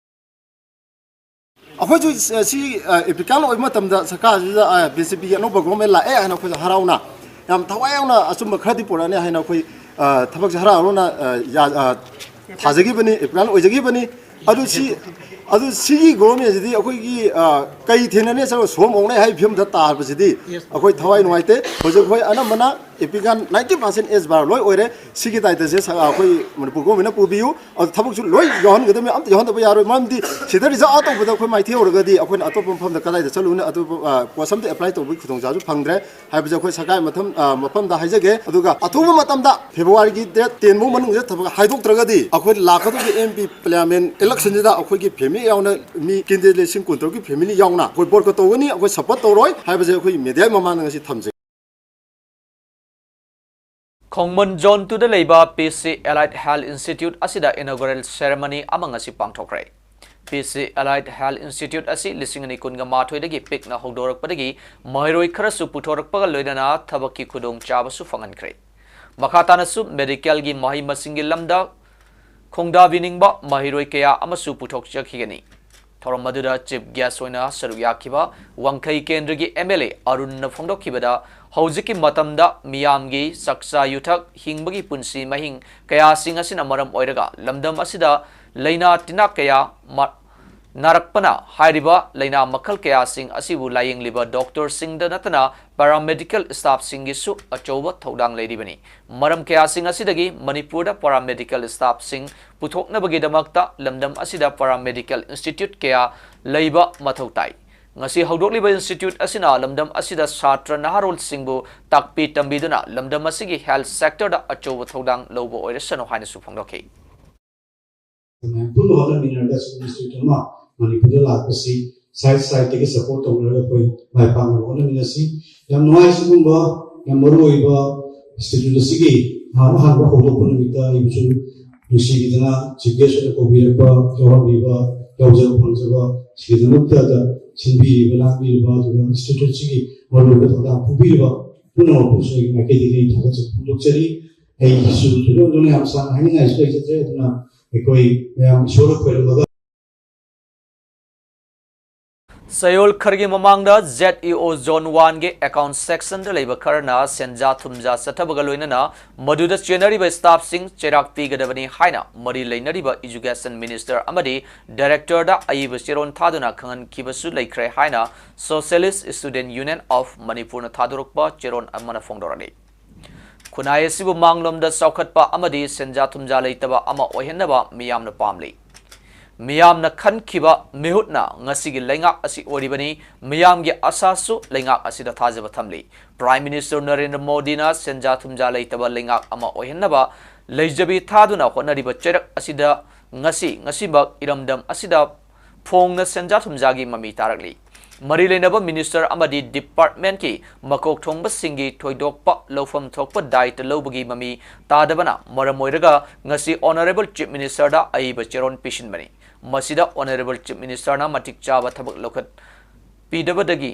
ꯑꯩꯈꯣꯏꯁꯨ ꯁꯤ, ꯑ, ꯑꯦꯄꯤꯀꯥꯟ ꯑꯣꯏꯕ ꯃꯇꯝꯗ ꯁꯔꯀꯥꯔꯁꯤꯗ, ꯑ, B J Pꯒꯤ ꯑꯅꯧꯕ government ꯂꯥꯛꯑꯦ ꯍꯥꯏꯅ ꯑꯩꯈꯣꯏꯁꯨ ꯍꯔꯥꯎꯅ, ꯌꯥꯝ ꯊꯋꯥꯏ ꯌꯥꯎꯅ ꯑꯆꯨꯝꯕ ꯈꯔꯗꯤ ꯄꯨꯔꯛꯑꯅꯤ ꯍꯥꯏꯅ ꯑꯩꯈꯣꯏ, ꯑ, ꯊꯕꯛꯁꯦ ꯍꯔꯥꯎ ꯍꯔꯥꯎꯅ, ꯑ, ꯌꯥ-, ꯑ, ꯊꯥꯖꯈꯤꯕꯅꯤ, ꯑꯦꯄꯤꯀꯥꯟ ꯑꯣꯏꯖꯈꯤꯕꯅꯤ꯫ ꯑꯗꯨ ꯁꯤ, ꯑꯗꯨ ꯁꯤꯒꯤ governmentꯁꯤꯗꯤ ꯑꯩꯈꯣꯏꯒꯤ, ꯑ, ꯀꯩ ꯊꯦꯡꯅꯅꯤ ꯆꯠꯂꯣ ꯁꯣꯝ ꯑꯣꯛꯅꯩ ꯍꯥꯏꯕ ꯐꯤꯕꯝꯗ ꯇꯥꯕꯁꯤꯗꯤ ꯑꯩꯈꯣꯏ ꯊꯋꯥꯏ ꯅꯨꯡꯉꯥꯏꯇꯦ꯫ ꯍꯧꯖꯤꯛ ꯑꯩꯈꯣꯏ ꯑꯅꯝꯕꯅ ꯑꯦꯄꯤꯀꯥꯟ ninety percent age bar ꯂꯣꯏ ꯑꯣꯏꯔꯦ꯫ ꯁꯤꯒꯤ ꯇꯥꯏꯇꯜꯁꯦ ꯁ-, ꯑꯩꯈꯣꯏ ꯃꯅꯤꯄꯨꯔ governmentꯅ ꯄꯨꯕꯤꯌꯨ꯫ ꯑꯗꯨ ꯊꯕꯛꯁꯨ ꯂꯣꯏ ꯌꯥꯎꯍꯟꯒꯗꯕꯅꯤ, ꯑꯝꯇ ꯌꯥꯎꯍꯟꯗꯕ ꯌꯥꯔꯣꯏ꯫ ꯃꯔꯝꯗꯤ ꯁꯤꯗ result out ꯇꯧꯕꯗ ꯑꯩꯈꯣꯏ ꯃꯥꯏꯊꯤ ꯍꯧꯔꯒꯗꯤ ꯑꯩꯈꯣꯏꯅ ꯑꯇꯣꯞꯄ ꯃꯐꯝꯗ ꯀꯗꯥꯏꯗ ꯆꯠꯂꯨꯅꯤ, ꯑꯇꯣꯞꯄ, ꯑ, post ꯑꯝꯇ apply ꯇꯧꯕꯒꯤ ꯈꯨꯗꯣꯡꯆꯥꯕꯁꯨ ꯐꯪꯗ꯭ꯔꯦ ꯍꯥꯏꯕꯁꯦ ꯑꯩꯈꯣꯏ ꯁꯔꯀꯥꯔꯒꯤ ꯃꯊꯪ, ꯑ, ꯃꯐꯝꯗ ꯍꯥꯏꯖꯒꯦ꯫ ꯑꯗꯨꯒ ꯑꯊꯨꯕ ꯃꯇꯝꯗ Februaryꯒꯤ date ten ꯐꯥꯎ ꯃꯅꯨꯡꯁꯤꯗ ꯊꯕꯛ ꯍꯥꯏꯗꯣꯛꯇ꯭ꯔꯒꯗꯤ ꯑꯩꯈꯣꯏ ꯂꯥꯛꯀꯗꯧꯔꯤꯕ M P parliament electionꯁꯤꯗ ꯑꯩꯈꯣꯏꯒꯤ family ꯌꯥꯎꯅ ꯃꯤ candidate ꯂꯤꯁꯤꯡ ꯀꯨꯟꯇꯔꯨꯛꯀꯤ family ꯌꯥꯎꯅ ꯑꯩꯈꯣꯏ boycott ꯇꯧꯒꯅꯤ, ꯑꯩꯈꯣꯏ support ꯇꯧꯔꯣꯏ ꯍꯥꯏꯕꯁꯦ ꯑꯩꯈꯣꯏ mediaꯒꯤ ꯃꯃꯥꯡꯗ ꯉꯁꯤ ꯊꯝꯖꯩ꯫ ꯈꯣꯡꯃꯟ Zone twoꯗ ꯂꯩꯕ P C Allied Health Institute ꯑꯁꯤꯗ inaugural ceremony ꯑꯃ ꯉꯁꯤ ꯄꯥꯡꯊꯣꯛꯈ꯭ꯔꯦ꯫ P C Allied Health Institute ꯑꯁꯤ ꯂꯤꯁꯤꯡ ꯑꯅꯤ ꯀꯨꯟꯒ ꯃꯥꯊꯣꯏꯗꯒꯤ ꯄꯤꯛꯅ ꯍꯧꯗꯣꯔꯛꯄꯗꯒꯤ ꯃꯍꯩꯔꯣꯏ ꯈꯔꯁꯨ ꯄꯨꯊꯣꯔꯛꯄꯒ ꯂꯣꯏꯅꯅ ꯊꯕꯛꯀꯤ ꯈꯨꯗꯣꯡꯆꯥꯕꯁꯨ ꯐꯪꯍꯟꯈ꯭ꯔꯦ꯫ ꯃꯈꯥ ꯇꯥꯅꯁꯨ medicalꯒꯤ ꯃꯍꯩ ꯃꯁꯤꯡꯒꯤ ꯂꯝꯗ ꯈꯣꯡꯗꯥꯕꯤꯅꯤꯡꯕ ꯃꯍꯩꯔꯣꯏ ꯀꯌꯥ ꯑꯃꯁꯨ ꯄꯨꯊꯣꯛꯆꯈꯤꯒꯅꯤ꯫ ꯊꯧꯔꯝ ꯑꯗꯨꯗ chief guest ꯑꯣꯏꯅ ꯁꯔꯨꯛ ꯌꯥꯈꯤꯕ ꯋꯥꯡꯈꯩ ꯀꯦꯟꯗ꯭ꯔꯒꯤ M L A ꯑꯔꯨꯟꯅ ꯐꯣꯡꯗꯣꯛꯈꯤꯕꯗ, ꯍꯧꯖꯤꯛꯀꯤ ꯃꯇꯝꯗ ꯃꯤꯌꯥꯝꯒꯤ ꯆꯥꯛꯆꯥ ꯌꯨꯊꯛ, ꯍꯤꯡꯕꯒꯤ ꯄꯨꯟꯁꯤ ꯃꯍꯤꯡ ꯀꯌꯥꯁꯤꯡ ꯑꯁꯤꯅ ꯃꯔꯝ ꯑꯣꯏꯔꯒ ꯂꯝꯗꯝ ꯑꯁꯤꯗ ꯂꯥꯏꯅꯥ ꯇꯤꯟꯅꯥ ꯀꯌꯥ ꯃ-, ꯅꯥꯔꯛꯄꯅ ꯍꯥꯏꯔꯤꯕ ꯂꯥꯏꯅꯥ ꯃꯈꯜ ꯀꯌꯥꯁꯤꯡ ꯑꯁꯤꯕꯨ ꯂꯥꯌꯦꯡꯂꯤꯕ doctorꯁꯤꯡꯗ ꯅꯠꯇꯅ paraMedical staffꯁꯤꯡꯒꯤꯁꯨ ꯑꯆꯧꯕ ꯊꯧꯗꯥꯡ ꯂꯩꯔꯤꯕꯅꯤ꯫ ꯃꯔꯝ ꯀꯌꯥꯁꯤꯡ ꯑꯁꯤꯗꯒꯤ ꯃꯅꯤꯄꯨꯔꯗ paraMedical staffꯁꯤꯡ ꯄꯨꯊꯣꯛꯅꯕꯒꯤꯗꯃꯛꯇ ꯂꯝꯗꯝ ꯑꯁꯤꯗ paraMedical institute ꯀꯌꯥ ꯂꯩꯕ ꯃꯊꯧ ꯇꯥꯏ꯫ ꯉꯁꯤ ꯍꯧꯗꯣꯛꯂꯤꯕ institute ꯑꯁꯤꯅ ꯂꯝꯗꯝ ꯑꯁꯤꯗ ꯁꯥꯇ꯭ꯔ ꯅꯍꯥꯔꯣꯜꯁꯤꯡꯕꯨ ꯇꯥꯛꯄꯤ ꯇꯝꯕꯤꯗꯨꯅ ꯂꯝꯗꯝ ꯑꯁꯤꯒꯤ health sectorꯗ ꯑꯆꯧꯕ ꯊꯧꯗꯥꯡ ꯂꯧꯕ ꯑꯣꯏꯔꯁꯅꯨ ꯍꯥꯏꯅꯁꯨ ꯐꯣꯡꯗꯣꯛꯈꯤ꯫ ꯃꯌꯥꯝ ꯄꯨꯟꯅ ꯍꯣꯠꯅꯃꯤꯟꯅꯔꯒ ꯁꯤꯒꯨꯝꯕ institute ꯑꯃ ꯃꯅꯤꯄꯨꯔꯗ ꯂꯥꯛꯄꯁꯤ side sideꯇꯒꯤ support ꯇꯧꯅꯔꯒ ꯑꯩꯈꯣꯏ ꯃꯥꯏ ꯄꯥꯛꯅꯕ ꯍꯣꯠꯅꯃꯤꯟꯅꯁꯤ꯫ ꯌꯥꯝ ꯅꯨꯡꯉꯥꯏ꯫ ꯁꯤꯒꯨꯝꯕ ꯌꯥꯝ ꯃꯔꯨ ꯑꯣꯏꯕ institute ꯑꯁꯤꯒꯤ ꯑꯍꯥꯟ-, ꯑꯍꯥꯟꯕ ꯍꯧꯗꯣꯛꯄ ꯅꯨꯃꯤꯠꯇ ꯑꯩꯕꯨꯁꯨ ꯅꯨꯡꯁꯤꯕꯤꯗꯅ chief guest ꯑꯣꯏꯅ ꯀꯧꯕꯤꯔꯛꯄ, ꯌꯥꯎꯍꯟꯕꯤꯕ, ꯌꯥꯎꯖꯕ ꯐꯪꯖꯕ, ꯁꯤꯒꯤꯗꯃꯛꯇ ꯁꯤꯟꯕꯤꯔꯤꯕ, ꯂꯥꯡꯕꯤꯔꯤꯕ, ꯑꯗꯨꯒ institute ꯑꯁꯤꯒꯤ ꯃꯔꯨꯑꯣꯏꯕ ꯊꯧꯗꯥꯡ ꯄꯨꯕꯤꯔꯤꯕ ꯄꯨꯝꯅꯃꯛꯄꯨꯁꯨ ꯑꯩꯒꯤ ꯃꯥꯏꯀꯩꯗꯒꯤ ꯑꯩ ꯊꯥꯒꯠꯆꯕ ꯐꯣꯡꯗꯣꯛꯆꯔꯤ꯫ ꯑꯩꯒꯤꯁꯨ ꯊꯣꯏꯗꯣꯛ ꯍꯦꯟꯗꯣꯛꯅ ꯌꯥꯝ ꯁꯥꯡꯅ ꯍꯥꯏꯅꯤꯡꯉꯥꯏꯁꯨ ꯂꯩꯖꯗ꯭ꯔꯦ꯫ ꯑꯗꯨꯅ ꯑꯩꯈꯣꯏ ꯃꯌꯥꯝ ꯏꯁꯣꯔꯗ ꯈꯣꯏꯔꯝꯃꯒ ꯆꯌꯣꯜ ꯈꯔꯒꯤ ꯃꯃꯥꯡꯗ Z E O Zone Oneꯒꯤ account sectionꯗ ꯂꯩꯕ ꯈꯔꯅ ꯁꯦꯟꯖꯥ ꯊꯨꯝꯖꯥ ꯆꯠꯊꯕꯒ ꯂꯣꯏꯅꯅ ꯃꯗꯨꯗ ꯆꯦꯟꯅꯔꯤꯕ staffꯁꯤꯡ ꯆꯩꯔꯥꯛ ꯄꯤꯒꯗꯕꯅꯤ ꯍꯥꯏꯅ ꯃꯔꯤ ꯂꯩꯅꯔꯤꯕ Education Minister ꯑꯃꯗꯤ Directorꯗ ꯑꯏꯕ ꯆꯦꯔꯣꯜ ꯊꯥꯗꯨꯅ ꯈꯪꯍꯟꯈꯤꯕꯁꯨ ꯂꯩꯈ꯭ꯔꯦ ꯍꯥꯏꯅ Socialist Student Union of Manipurꯅ ꯊꯥꯗꯣꯔꯛꯄ ꯆꯦꯔꯣꯜ ꯑꯃꯅ ꯐꯣꯡꯗꯣꯔꯛꯂꯤ꯫ ꯈꯨꯟꯅꯥꯏ ꯑꯁꯤꯕꯨ ꯃꯥꯡꯂꯣꯝꯗ ꯆꯥꯎꯈꯠꯄ ꯑꯃꯗꯤ ꯁꯦꯟꯖꯥ ꯊꯨꯝꯖꯥ ꯂꯩꯇꯕ ꯑꯃ ꯑꯣꯏꯍꯟꯅꯕ ꯃꯤꯌꯥꯝꯅ ꯄꯥꯝꯂꯤ꯫ ꯃꯤꯌꯥꯝꯅ ꯈꯟꯈꯤꯕ ꯃꯤꯍꯨꯠꯅ ꯉꯁꯤꯒꯤ ꯂꯩꯉꯥꯛ ꯑꯁꯤ ꯑꯣꯏꯔꯤꯕꯅꯤ꯫ ꯃꯤꯌꯥꯝꯒꯤ ꯑꯁꯥꯁꯨ ꯂꯩꯉꯥꯛ ꯑꯁꯤꯗ ꯊꯥꯖꯕ ꯊꯝꯂꯤ꯫ Prime Minister ꯅꯔꯦꯟꯗ꯭ꯔ ꯃꯣꯗꯤꯅ ꯁꯦꯟꯖꯥ ꯊꯨꯝꯖꯥ ꯂꯩꯇꯕ ꯂꯩꯉꯥꯛ ꯑꯃ ꯑꯣꯏꯍꯟꯅꯕ ꯂꯩꯖꯕꯤ ꯊꯥꯗꯨꯅ ꯍꯣꯠꯅꯔꯤꯕ ꯆꯩꯔꯛ ꯑꯁꯤꯗ ꯉꯁꯤ, ꯉꯁꯤꯃꯛ ꯏꯔꯝꯗꯝ ꯑꯁꯤꯗ ꯐꯣꯡꯅ ꯁꯦꯟꯖꯥ ꯊꯨꯝꯖꯥꯒꯤ ꯃꯃꯤ ꯇꯥꯔꯛꯂꯤ꯫ ꯃꯔꯤ ꯂꯩꯅꯕ minister ꯑꯃꯗꯤ departmentꯀꯤ ꯃꯀꯣꯛ ꯊꯣꯡꯕꯁꯤꯡꯒꯤ ꯊꯣꯏꯗꯣꯛꯄ ꯂꯧꯐꯝ ꯊꯣꯛꯄ ꯗꯥꯏꯇ ꯂꯧꯕꯒꯤ ꯃꯃꯤ ꯇꯥꯗꯕꯅ ꯃꯔꯝ ꯑꯣꯏꯔꯒ ꯉꯁꯤ Honourable Chief Ministerꯗ ꯑꯏꯕ ꯆꯦꯔꯣꯜ ꯄꯤꯁꯤꯟꯕꯅꯤ꯫ ꯃꯁꯤꯗ Honourable Chief Ministerꯅ ꯃꯇꯤꯛ ꯆꯥꯕ ꯊꯕꯛ ꯂꯧꯈꯠꯄꯤꯗꯕꯗꯒꯤ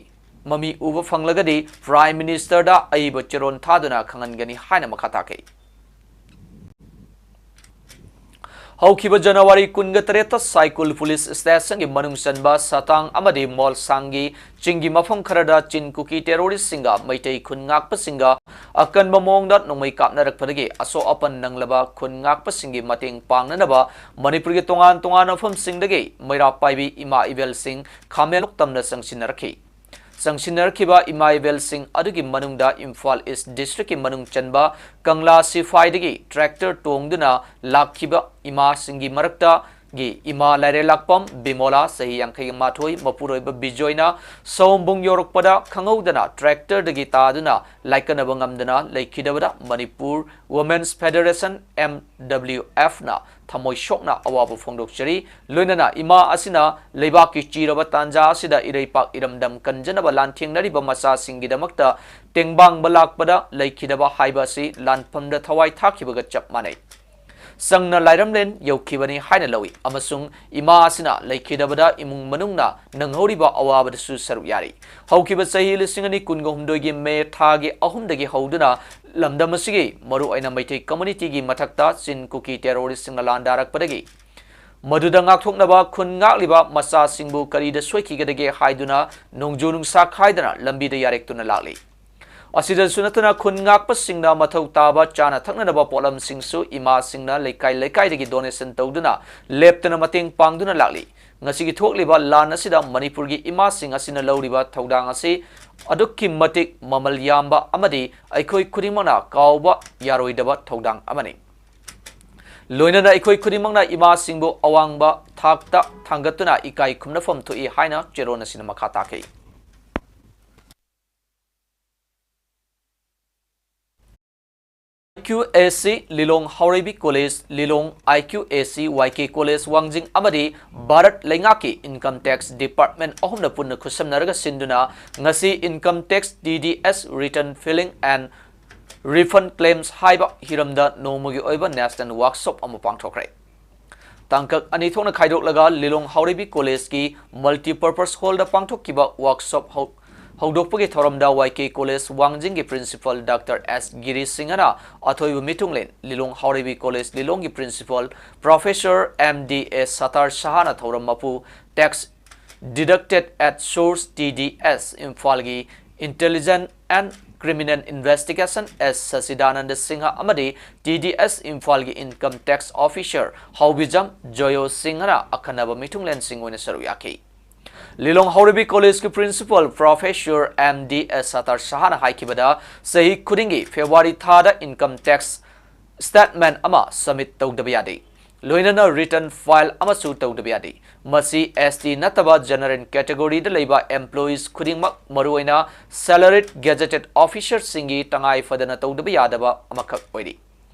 ꯃꯃꯤ ꯎꯕ ꯐꯪꯂꯒꯗꯤ Prime Ministerꯗ ꯑꯏꯕ ꯆꯦꯔꯣꯜ ꯊꯥꯗꯨꯅ ꯈꯪꯍꯟꯒꯅꯤ ꯍꯥꯏꯅ ꯃꯈꯥ ꯇꯥꯈꯤ꯫ ꯍꯧꯈꯤꯕ ꯖꯅꯋꯥꯔꯤ ꯀꯨꯟꯒ ꯇꯔꯦꯠꯇ ꯁꯥꯏꯀꯨꯜ ꯄꯨꯂꯤꯁ ꯁ꯭ꯇꯦꯁꯟꯒꯤ ꯃꯅꯨꯡ ꯆꯟꯕ ꯁꯇꯥꯡ ꯑꯃꯗꯤ ꯃꯣꯜꯁꯥꯡꯒꯤ ꯆꯤꯡꯒꯤ ꯃꯐꯝ ꯈꯔꯗ ꯆꯤꯟ ꯀꯨꯀꯤ ꯇꯦꯔꯣꯔꯤꯁꯁꯤꯡꯒ ꯃꯩꯇꯩ ꯈꯨꯟ ꯉꯥꯛꯄꯁꯤꯡꯒ ꯑꯀꯟꯕ ꯃꯑꯣꯡꯗ ꯅꯣꯡꯃꯩ ꯀꯥꯞꯅꯔꯛꯄꯗꯒꯤ ꯑꯁꯣꯛ ꯑꯄꯟ ꯅꯪꯂꯕ ꯈꯨꯟ ꯉꯥꯛꯄꯁꯤꯡꯒꯤ ꯃꯇꯦꯡ ꯄꯥꯡꯅꯅꯕ ꯃꯅꯤꯄꯨꯔꯒꯤ ꯇꯣꯉꯥꯟ ꯇꯣꯉꯥꯟꯕ ꯃꯐꯝꯁꯤꯡꯗꯒꯤ ꯃꯩꯔꯥ ꯄꯥꯏꯕꯤ ꯏꯃꯥ ꯏꯕꯦꯜꯁꯤꯡ ꯈꯥꯃꯦꯟ ꯂꯣꯛꯇꯝꯅ ꯆꯪꯁꯤꯟꯅꯔꯛꯈꯤ꯫ ꯆꯪꯁꯤꯟꯅꯔꯛꯈꯤꯕ ꯏꯃꯥ ꯏꯕꯦꯜꯁꯤꯡ ꯑꯗꯨꯒꯤ ꯃꯅꯨꯡꯗ ꯏꯝꯐꯥꯜ ꯏꯁ ꯗꯤꯁꯇ꯭ꯔꯤꯛꯀꯤ ꯃꯅꯨꯡ ꯆꯟꯕ ꯀꯪꯂꯥ ꯁꯤꯐꯥꯏꯗꯒꯤ ꯇ꯭ꯔꯦꯛꯇꯔ ꯇꯣꯡꯗꯨꯅ ꯂꯥꯛꯈꯤꯕ ꯏꯃꯥꯁꯤꯡꯒꯤ ꯃꯔꯛꯇꯒꯤ ꯏꯃꯥ ꯂꯥꯏꯔꯦꯜꯂꯥꯛꯄꯝ ꯕꯤꯃꯣꯂꯥ, ꯆꯍꯤ ꯌꯥꯡꯈꯩ ꯃꯥꯊꯣꯏ, ꯃꯄꯨꯔꯣꯏꯕ ꯕꯤꯖꯣꯏꯅ ꯁꯑꯣꯝꯕꯨꯡ ꯌꯧꯔꯛꯄꯗ ꯈꯪꯍꯧꯗꯅ ꯇ꯭ꯔꯦꯛꯇꯔꯗꯒꯤ ꯇꯥꯗꯨꯅ ꯂꯥꯏꯀꯠꯅꯕ ꯉꯝꯗꯅ ꯂꯩꯈꯤꯗꯕꯗ ꯃꯅꯤꯄꯨꯔ ꯋꯨꯃꯦꯟꯁ ꯐꯦꯗꯔꯦꯁꯟ, ꯑꯦꯝ ꯗꯕ꯭ꯂꯤꯌꯨ ꯑꯦꯐꯅ ꯊꯃꯣꯏ ꯁꯣꯛꯅ ꯑꯋꯥꯕ ꯐꯣꯡꯗꯣꯛꯆꯔꯤ꯫ ꯂꯣꯏꯅꯅ ꯏꯃꯥ ꯑꯁꯤꯅ ꯂꯩꯕꯥꯛꯀꯤ ꯆꯤꯔꯕ ꯇꯥꯟꯖꯥ ꯑꯁꯤꯗ ꯏꯔꯩꯄꯥꯛ ꯏꯔꯝꯗꯝ ꯀꯟꯖꯅꯕ ꯂꯥꯟꯊꯦꯡꯅꯔꯤꯕ ꯃꯆꯥꯁꯤꯡꯒꯤꯗꯃꯛꯇ ꯇꯦꯡꯕꯥꯡꯕ ꯂꯥꯛꯄꯗ ꯂꯩꯈꯤꯗꯕ ꯍꯥꯏꯕ ꯑꯁꯤ ꯂꯥꯟꯐꯝꯗ ꯊꯋꯥꯏ ꯊꯥꯈꯤꯕꯒ ꯆꯞ ꯃꯥꯟꯅꯩ꯫ ꯆꯪꯅ ꯂꯥꯏꯔꯝꯂꯦꯟ ꯌꯧꯈꯤꯕꯅꯤ ꯍꯥꯏꯅ ꯂꯧꯏ ꯑꯃꯁꯨꯡ ꯏꯃꯥ ꯑꯁꯤꯅ ꯂꯩꯈꯤꯗꯕꯗ ꯏꯃꯨꯡ ꯃꯅꯨꯡꯅ ꯅꯪꯍꯧꯔꯤꯕ ꯑꯋꯥꯕꯗꯁꯨ ꯁꯔꯨꯛ ꯌꯥꯔꯤ꯫ ꯍꯧꯈꯤꯕ ꯆꯍꯤ ꯂꯤꯁꯤꯡ ꯑꯅꯤ ꯀꯨꯟꯒ ꯍꯨꯝꯗꯣꯏꯒꯤ ꯃꯦ ꯊꯥꯒꯤ ꯑꯍꯨꯝꯗꯒꯤ ꯍꯧꯗꯨꯅ ꯂꯝꯗꯝ ꯑꯁꯤꯒꯤ ꯃꯔꯨꯑꯣꯏꯅ ꯃꯩꯇꯩ ꯀꯝꯃꯨꯅꯤꯇꯤꯒꯤ ꯃꯊꯛꯇ ꯆꯤꯟ ꯀꯨꯀꯤ ꯇꯦꯔꯣꯔꯤꯁꯁꯤꯡꯅ ꯂꯥꯟꯗꯥꯔꯛꯄꯗꯒꯤ ꯃꯗꯨꯗ ꯉꯥꯛꯊꯣꯛꯅꯕ ꯈꯨꯟ ꯉꯥꯛꯂꯤꯕ ꯃꯆꯥꯁꯤꯡꯕꯨ ꯀꯔꯤꯗ ꯁꯣꯏꯈꯤꯒꯗꯒꯦ ꯍꯥꯏꯗꯨꯅ ꯅꯣꯡꯖꯨ ꯅꯨꯡꯁꯥ ꯈꯥꯏꯗꯅ ꯂꯝꯕꯤꯗ ꯌꯥꯔꯦꯛꯇꯨꯅ ꯂꯥꯛꯂꯤ꯫ ꯑꯁꯤꯗꯁꯨ ꯅꯠꯇꯅ ꯈꯨꯟ ꯉꯥꯛꯄꯁꯤꯡꯅ ꯃꯊꯧ ꯇꯥꯕ ꯆꯥꯅ ꯊꯛꯅꯅꯕ ꯄꯣꯠꯂꯝꯁꯤꯡꯁꯨ ꯏꯃꯥꯁꯤꯡꯅ ꯂꯩꯀꯥꯏ ꯂꯩꯀꯥꯏꯗꯒꯤ ꯗꯣꯅꯦꯁꯟ ꯇꯧꯗꯨꯅ ꯂꯦꯞꯇꯅ ꯃꯇꯦꯡ ꯄꯥꯡꯗꯨꯅ ꯂꯥꯛꯂꯤ꯫ ꯉꯁꯤꯒꯤ ꯊꯣꯛꯂꯤꯕ ꯂꯥꯟ ꯑꯁꯤꯗ ꯃꯅꯤꯄꯨꯔꯒꯤ ꯏꯃꯥꯁꯤꯡ ꯑꯁꯤꯅ ꯂꯧꯔꯤꯕ ꯊꯧꯗꯥꯡ ꯑꯁꯤ ꯑꯗꯨꯛꯀꯤ ꯃꯇꯤꯛ ꯃꯃꯜ ꯌꯥꯝꯕ ꯑꯃꯗꯤ ꯑꯩꯈꯣꯏ ꯈꯨꯗꯤꯡꯃꯛꯅ ꯀꯥꯎꯕ ꯌꯥꯔꯣꯏꯗꯕ ꯊꯧꯗꯥꯡ ꯑꯃꯅꯤ꯫ ꯂꯣꯏꯅꯅ ꯑꯩꯈꯣꯏ ꯈꯨꯗꯤꯡꯃꯛꯅ ꯏꯃꯥꯁꯤꯡꯕꯨ ꯑꯋꯥꯡꯕ ꯊꯥꯛꯇ ꯊꯥꯡꯒꯠꯇꯨꯅ ꯏꯀꯥꯏ ꯈꯨꯝꯅꯐꯝ ꯊꯣꯛꯏ ꯍꯥꯏꯅ ꯆꯦꯔꯣꯟ ꯑꯁꯤꯅ ꯃꯈꯥ ꯇꯥꯈꯤ꯫ ꯑꯥꯏ ꯀ꯭ꯌꯨ ꯑꯦ ꯁꯤ ꯂꯤꯂꯣꯡ ꯍꯥꯎꯔꯩꯕꯤ ꯀꯣꯂꯦꯖ, ꯂꯤꯂꯣꯡ ꯑꯥꯏ ꯀ꯭ꯌꯨ ꯑꯦ ꯁꯤ, ꯋꯥꯏ ꯀꯦ ꯀꯣꯂꯦꯖ ꯋꯥꯡꯖꯤꯡ ꯑꯃꯗꯤ ꯚꯥꯔꯠ ꯂꯩꯉꯥꯛꯀꯤ ꯏꯟꯀꯝ ꯇꯦꯛꯁ ꯗꯤꯄꯥꯔꯠꯃꯦꯟ ꯑꯍꯨꯝꯅ ꯄꯨꯟꯅ ꯈꯨꯠꯁꯝꯅꯔꯒ ꯁꯤꯟꯗꯨꯅ ꯉꯁꯤ income tax T D S return filing and refund claims ꯍꯥꯏꯕ ꯍꯤꯔꯝꯗ ꯅꯣꯡꯃꯒꯤ ꯑꯣꯏꯕ ꯅꯦꯁꯅꯦꯜ ꯋꯥꯔꯛꯁꯣꯞ ꯑꯃ ꯄꯥꯡꯊꯣꯛꯈ꯭ꯔꯦ꯫ ꯇꯥꯡꯀꯛ ꯑꯅꯤ ꯊꯣꯛꯅ ꯈꯥꯏꯗꯣꯛꯂꯒ ꯂꯤꯂꯣꯡ ꯍꯥꯎꯔꯩꯕꯤ ꯀꯣꯂꯦꯖꯀꯤ ꯃꯜꯇꯤꯄꯔꯄꯁ ꯍꯣꯜꯗ ꯄꯥꯡꯊꯣꯛꯈꯤꯕ ꯋꯥꯔꯛꯁꯣꯞ ꯍꯧ-, ꯍꯧꯗꯣꯛꯄꯒꯤ ꯊꯧꯔꯝꯗ ꯋꯥꯏ ꯀꯦ ꯀꯣꯂꯦꯖ ꯋꯥꯡꯖꯤꯡꯒꯤ ꯄ꯭ꯔꯤꯟꯁꯤꯄꯥꯜ ꯗꯥꯛꯇꯔ ꯑꯦꯁ ꯒꯤꯔꯤ ꯁꯤꯡꯍꯅ ꯑꯊꯣꯏꯕ ꯃꯤꯊꯨꯡꯂꯦꯟ, ꯂꯤꯂꯣꯡ ꯍꯥꯎꯔꯩꯕꯤ ꯀꯣꯂꯦꯖ ꯂꯤꯂꯣꯡꯒꯤ principal professor M D A Sattar ꯁꯍꯥꯅ ꯊꯧꯔꯝ ꯃꯄꯨ, Tax Deducted at Source, T D S ꯏꯝꯐꯥꯜꯒꯤ Intelligence and Criminal Investigation ꯑꯦꯁ ꯁꯆꯤꯗꯥꯅꯟꯗ ꯁꯤꯡꯍ ꯑꯃꯗꯤ ꯇꯤ ꯗꯤ ꯑꯦꯁ ꯏꯝꯐꯥꯜꯒꯤ Income Tax Officer ꯍꯥꯎꯕꯤꯖꯝ ꯖꯣꯌꯣ ꯁꯤꯡꯍꯅ ꯑꯈꯟꯅꯕ ꯃꯤꯊꯨꯡꯂꯦꯟꯁꯤꯡ ꯑꯣꯏꯅ ꯁꯔꯨꯛ ꯌꯥꯈꯤ꯫ ꯂꯤꯂꯣꯡ ꯍꯥꯎꯔꯩꯕꯤ ꯀꯣꯂꯦꯖꯀꯤ principal professor M D S Sattar ꯁꯍꯥꯅ ꯍꯥꯏꯈꯤꯕꯗ, ꯆꯍꯤ ꯈꯨꯗꯤꯡꯒꯤ ꯐꯦꯕ꯭ꯔꯨꯋꯥꯔꯤ ꯊꯥꯗ income tax statement ꯑꯃ submit ꯇꯧꯗꯕ ꯌꯥꯗꯦ꯫ ꯂꯣꯏꯅꯅ return file ꯑꯃꯁꯨ ꯇꯧꯗꯕ ꯌꯥꯗꯦ꯫ ꯃꯁꯤ ꯑꯦꯁ ꯇꯤ ꯅꯠꯇꯕ general category ꯗ ꯂꯩꯕ employees ꯈꯨꯗꯤꯡꯃꯛ, ꯃꯔꯨꯑꯣꯏꯅ salaried gazetted officer ꯁꯤꯡꯒꯤ ꯇꯉꯥꯏ ꯐꯗꯅ ꯇꯧꯗꯕ ꯌꯥꯗꯕ ꯑꯃꯈꯛ ꯑꯣꯏꯔꯤ꯫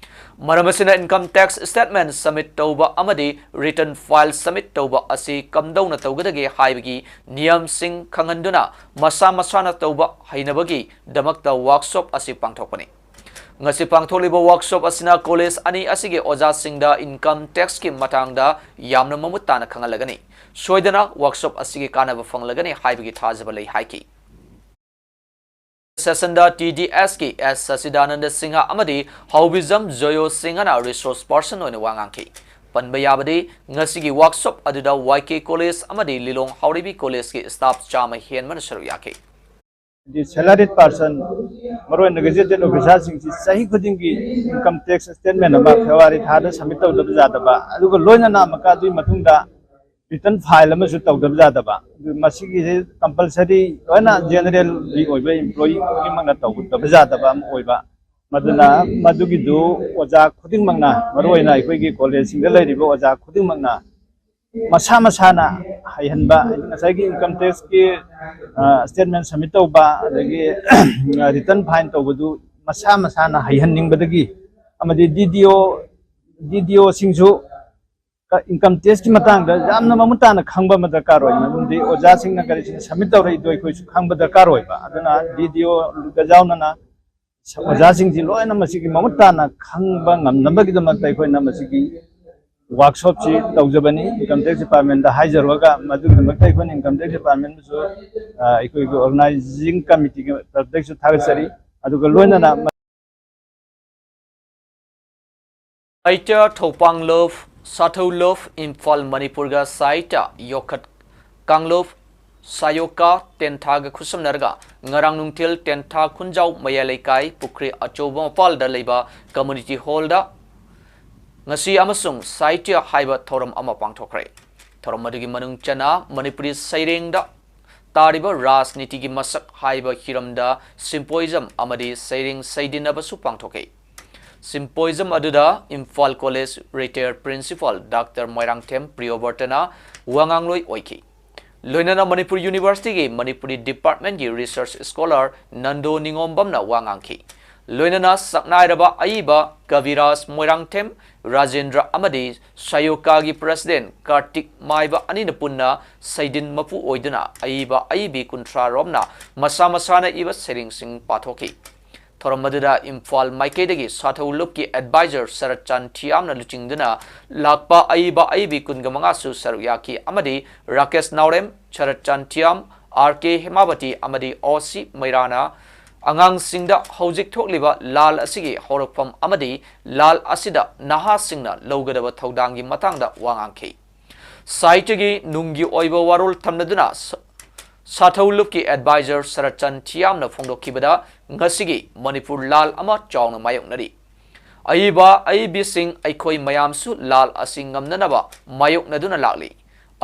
ꯃꯔꯝ ꯑꯁꯤꯅ, income tax statement submit ꯇꯧꯕ ꯑꯃꯗꯤ return file submit ꯇꯧꯕ ꯑꯁꯤ ꯀꯝꯗꯧꯅ ꯇꯧꯒꯗꯒꯦ ꯍꯥꯏꯕꯒꯤ ꯅꯤꯌꯝꯁꯤꯡ ꯈꯪꯍꯟꯗꯨꯅ, ꯃꯁꯥ ꯃꯁꯥꯅ ꯇꯧꯕ ꯍꯩꯅꯕꯒꯤꯗꯃꯛꯇ workshop ꯑꯁꯤ ꯄꯥꯡꯊꯣꯛꯄꯅꯤ꯫ ꯉꯁꯤ ꯄꯥꯡꯊꯣꯛꯂꯤꯕ workshop ꯑꯁꯤꯅ ꯀꯣꯂꯦꯖ ꯑꯅꯤ ꯑꯁꯤꯒꯤ ꯑꯣꯖꯥꯁꯤꯡꯗ income tax ꯀꯤ ꯃꯇꯥꯡꯗ ꯌꯥꯝꯅ ꯃꯃꯨꯠ ꯇꯥꯅ ꯈꯪꯍꯜꯂꯒꯅꯤ꯫ ꯁꯣꯏꯗꯅ workshop ꯑꯁꯤꯒꯤ ꯀꯥꯟꯅꯕ ꯐꯪꯂꯒꯅꯤ ꯍꯥꯏꯕꯒꯤ ꯊꯥꯖꯕ ꯂꯩ ꯍꯥꯏꯈꯤ꯫ Session ꯗ ꯇꯤ ꯗꯤ ꯑꯦꯁ ꯀꯤ ꯑꯦꯁ ꯁꯆꯤꯗꯥꯅꯟꯗ ꯁꯤꯡꯍ ꯑꯃꯗꯤ ꯍꯥꯎꯕꯤꯖꯝ ꯖꯣꯌꯣ ꯁꯤꯡꯍꯅ resource person ꯑꯣꯏꯅ ꯋꯥ ꯉꯥꯡꯈꯤ꯫ ꯄꯟꯕ ꯌꯥꯕꯗꯤ, ꯉꯁꯤꯒꯤ workshop ꯑꯗꯨꯗ ꯋꯥꯏ ꯀꯦ ꯀꯣꯂꯦꯖ ꯑꯃꯗꯤ ꯂꯤꯂꯣꯡ ꯍꯥꯎꯔꯩꯕꯤ ꯀꯣꯂꯦꯖꯀꯤ staff ꯆꯥꯝꯃ ꯍꯦꯟꯕꯅ ꯁꯔꯨꯛ ꯌꯥꯈꯤ꯫ ꯍꯥꯏꯗꯤ salaried person, ꯃꯔꯨꯑꯣꯏꯅ gazetted officer ꯁꯤꯡꯁꯤ ꯆꯍꯤ ꯈꯨꯗꯤꯡꯒꯤ income tax statement ꯑꯃ ꯐꯦꯕ꯭ꯔꯨꯋꯥꯔꯤ ꯊꯥꯗ submit ꯇꯧꯗꯕ ꯌꯥꯗꯕ, ꯑꯗꯨꯒ ꯂꯣꯏꯅꯅ ꯑꯃꯨꯛꯀ ꯑꯗꯨꯒꯤ ꯃꯇꯨꯡꯗ return file ꯑꯃꯁꯨ ꯇꯧꯗꯕ ꯌꯥꯗꯕ꯫ ꯑꯗꯨ ꯃꯁꯤꯒꯤꯁꯤ compulsory ꯂꯣꯏꯅ general ꯒꯤ ꯑꯣꯏꯕ employee ꯈꯨꯗꯤꯡꯃꯛꯅ ꯇꯧꯗꯕ ꯌꯥꯗꯕ ꯑꯃ ꯑꯣꯏꯕ꯫ ꯃꯗꯨꯅ ꯃꯗꯨꯒꯤꯗꯨ ꯑꯣꯖꯥ ꯈꯨꯗꯤꯡꯃꯛꯅ, ꯃꯔꯨꯑꯣꯏꯅ ꯑꯩꯈꯣꯏꯒꯤ ꯀꯣꯂꯦꯖꯁꯤꯡꯗ ꯂꯩꯔꯤꯕ ꯑꯣꯖꯥ ꯈꯨꯗꯤꯡꯃꯛꯅ ꯃꯁꯥ ꯃꯁꯥꯅ ꯍꯩꯍꯟꯕ, ꯉꯁꯥꯏꯒꯤ income tax ꯀꯤ, ꯑ, statement submit ꯇꯧꯕ, ꯑꯗꯒꯤ return file ꯇꯧꯕꯗꯨ ꯃꯁꯥ ꯃꯁꯥꯅ ꯍꯩꯍꯟꯅꯤꯡꯕꯗꯒꯤ, ꯑꯃꯗꯤ ꯗꯤ ꯗꯤ ꯑꯣ, ꯗꯤ ꯗꯤ ꯑꯣ ꯁꯤꯡꯁꯨ income tax ꯀꯤ ꯃꯇꯥꯡꯗ ꯌꯥꯝꯅ ꯃꯃꯨꯠ ꯇꯥꯅ ꯈꯪꯕ ꯑꯃ ꯗꯔꯀꯥꯔ ꯑꯣꯏ꯫ ꯃꯔꯝꯗꯤ ꯑꯣꯖꯥꯁꯤꯡꯅ ꯀꯔꯤꯁꯤꯡ submit ꯇꯧꯔꯛꯏꯗꯣ ꯑꯩꯈꯣꯏꯁꯨ ꯈꯪꯕ ꯗꯔꯀꯥꯔ ꯑꯣꯏꯕ꯫ ꯑꯗꯨꯅ ꯗꯤ ꯗꯤ ꯑꯣ ꯒ ꯌꯥꯎꯅꯅ ꯑꯣꯖꯥꯁꯤꯡꯁꯤ ꯂꯣꯏꯅ ꯃꯁꯤꯒꯤ ꯃꯃꯨꯠ ꯇꯥꯅ ꯈꯪꯕ ꯉꯝꯅꯕꯒꯤꯗꯃꯛꯇ ꯑꯩꯈꯣꯏꯅ ꯃꯁꯤꯒꯤ ꯋꯥꯔꯛꯁꯣꯞꯁꯤ ꯇꯧꯖꯕꯅꯤ꯫ ꯏꯟꯀꯝ ꯇꯦꯛꯁ ꯗꯤꯄꯥꯔꯠꯃꯦꯟꯗ ꯍꯥꯏꯖꯔꯨꯔꯒ, ꯃꯗꯨꯒꯤꯗꯃꯛꯇ ꯑꯩꯈꯣꯏꯅ ꯏꯟꯀꯝ ꯇꯦꯛꯁ ꯗꯤꯄꯥꯔꯠꯃꯦꯟꯕꯨꯁꯨ, ꯑ, ꯑꯩꯈꯣꯏꯒꯤ ꯑꯣꯔꯒꯅꯥꯏꯖꯤꯡ ꯀꯃꯤꯇꯤꯒꯤ ꯇꯔꯞꯇꯒꯤꯁꯨ ꯊꯥꯒꯠꯆꯔꯤ꯫ ꯑꯗꯨꯒ ꯂꯣꯏꯅꯅ ꯁꯥꯍꯤꯇ꯭ꯌ ꯊꯧꯄꯥꯡꯂꯨꯞ, ꯁꯥꯊꯧꯂꯨꯞ, ꯏꯝꯐꯥꯜ, ꯃꯅꯤꯄꯨꯔꯒ ꯁꯥꯍꯤꯇ꯭ꯌ ꯌꯣꯛꯈꯠ ꯀꯥꯡꯂꯨꯞ ꯁꯥꯌꯣꯀꯥ ꯇꯦꯟꯊꯥꯒ ꯈꯨꯠꯁꯝꯅꯔꯒ ꯉꯔꯥꯡ ꯅꯨꯡꯊꯤꯜ ꯇꯦꯟꯊꯥ ꯈꯨꯟꯖꯥꯎ ꯃꯌꯥꯏ ꯂꯩꯀꯥꯏ ꯄꯨꯈ꯭ꯔꯤ ꯑꯆꯧꯕ ꯃꯄꯥꯜꯗ ꯂꯩꯕ ꯀꯝꯃ꯭ꯌꯨꯅꯤꯇꯤ ꯍꯣꯜꯗ ꯉꯁꯤ ꯑꯃꯁꯨꯡ ꯁꯥꯍꯤꯇ꯭ꯌ ꯍꯥꯏꯕ ꯊꯧꯔꯝ ꯑꯃ ꯄꯥꯡꯊꯣꯛꯈ꯭ꯔꯦ꯫ ꯊꯧꯔꯝ ꯑꯗꯨꯒꯤ ꯃꯅꯨꯡ ꯆꯟꯅ ꯃꯅꯤꯄꯨꯔꯤ ꯁꯩꯔꯦꯡꯗ ꯇꯥꯔꯤꯕ ꯔꯥꯖꯅꯤꯇꯤꯒꯤ ꯃꯁꯛ ꯍꯥꯏꯕ ꯍꯤꯔꯝꯗ ꯁꯤꯝꯄꯣꯖꯝ ꯑꯃꯗꯤ ꯁꯩꯔꯦꯡ ꯁꯩꯗꯤꯟꯅꯕꯁꯨ ꯄꯥꯡꯊꯣꯛꯈꯤ꯫ ꯁꯤꯝꯄꯣꯖꯝ ꯑꯗꯨꯗ Imphal college retired principal doctor Moirangthem ꯄ꯭ꯔꯤꯌꯣꯕꯔꯇꯅ ꯋꯥꯉꯥꯡꯂꯣꯏ ꯑꯣꯏꯈꯤ꯫ ꯂꯣꯏꯅꯅ ꯃꯅꯤꯄꯨꯔ ꯌꯨꯅꯤꯚꯔꯁꯤꯇꯤꯒꯤ ꯃꯅꯤꯄꯨꯔꯤ ꯗꯤꯄꯥꯔꯠꯃꯦꯟꯒꯤ ꯔꯤꯁꯔꯆ ꯁ꯭ꯀꯣꯂꯔ ꯅꯟꯗꯣ ꯅꯤꯉꯣꯝꯕꯝꯅ ꯋꯥ ꯉꯥꯡꯈꯤ꯫ ꯂꯣꯏꯅꯅ ꯁꯛꯅꯥꯏꯔꯕ ꯑꯏꯕ ꯀꯕꯤꯔꯥꯖ ꯃꯣꯏꯔꯥꯡꯊꯦꯝ ꯔꯥꯖꯦꯟꯗ꯭ꯔ ꯑꯃꯗꯤ ꯁꯥꯌꯣꯀꯥꯒꯤ ꯄ꯭ꯔꯁꯤꯗꯦꯟ ꯀꯥꯔꯇꯤꯛ ꯃꯥꯏꯕ ꯑꯅꯤꯅ ꯄꯨꯟꯅ ꯁꯩꯗꯤꯟ ꯃꯄꯨ ꯑꯣꯏꯗꯨꯅ ꯑꯏꯕ ꯑꯏꯕꯤ ꯀꯨꯟꯊ꯭ꯔꯥ ꯔꯣꯝꯅ ꯃꯁꯥ ꯃꯁꯥꯅ ꯏꯕ ꯁꯩꯔꯦꯡꯁꯤꯡ ꯄꯥꯊꯣꯛꯈꯤ꯫ ꯊꯧꯔꯝ ꯑꯗꯨꯗ ꯏꯝꯐꯥꯜ ꯃꯥꯏꯀꯩꯗꯒꯤ ꯁꯥꯊꯧ ꯂꯨꯞꯀꯤ ꯑꯦꯗꯚꯥꯏꯖꯔ ꯁꯔꯠꯆꯥꯟ ꯊꯤꯌꯥꯝꯅ ꯂꯨꯆꯤꯡꯗꯨꯅ ꯂꯥꯛꯄ ꯑꯏꯕ ꯑꯏꯕꯤ ꯀꯨꯟꯒ ꯃꯉꯥꯁꯨ ꯁꯔꯨꯛ ꯌꯥꯈꯤ ꯑꯃꯗꯤ ꯔꯥꯀꯦꯁ ꯅꯥꯎꯔꯦꯝ, ꯁꯔꯠꯆꯥꯟ ꯊꯤꯌꯥꯝ, ꯑꯥꯔ ꯀꯦ ꯍꯦꯃꯥꯕꯇꯤ ꯑꯃꯗꯤ ꯑꯣ ꯁꯤ ꯃꯩꯔꯥꯅ ꯑꯉꯥꯡꯁꯤꯡꯗ ꯍꯧꯖꯤꯛ ꯊꯣꯛꯂꯤꯕ ꯂꯥꯜ ꯑꯁꯤꯒꯤ ꯍꯧꯔꯛꯐꯝ ꯑꯃꯗꯤ ꯂꯥꯜ ꯑꯁꯤꯗ ꯅꯍꯥꯁꯤꯡꯅ ꯂꯧꯒꯗꯕ ꯊꯧꯗꯥꯡꯒꯤ ꯃꯇꯥꯡꯗ ꯋꯥ ꯉꯥꯡꯈꯤ꯫ ꯁꯥꯍꯤꯇ꯭ꯌꯒꯤ ꯅꯨꯡꯒꯤ ꯑꯣꯏꯕ ꯋꯥꯔꯣꯜ ꯊꯝꯅꯗꯨꯅ ꯁ-, ꯁꯥꯊꯧ ꯂꯨꯞꯀꯤ ꯑꯦꯗꯚꯥꯏꯖꯔ ꯁꯔꯠꯆꯟ ꯊꯤꯌꯥꯝꯅ ꯐꯣꯡꯗꯣꯛꯈꯤꯕꯗ, ꯉꯁꯤꯒꯤ ꯃꯅꯤꯄꯨꯔ ꯂꯥꯜ ꯑꯃ ꯆꯥꯎꯅ ꯃꯥꯌꯣꯛꯅꯔꯤ꯫ ꯑꯏꯕ ꯑꯏꯕꯤꯁꯤꯡ ꯑꯩꯈꯣꯏ ꯃꯌꯥꯝꯁꯨ ꯂꯥꯜ ꯑꯁꯤ ꯉꯝꯅꯅꯕ ꯃꯥꯌꯣꯛꯅꯗꯨꯅ ꯂꯥꯛꯂꯤ꯫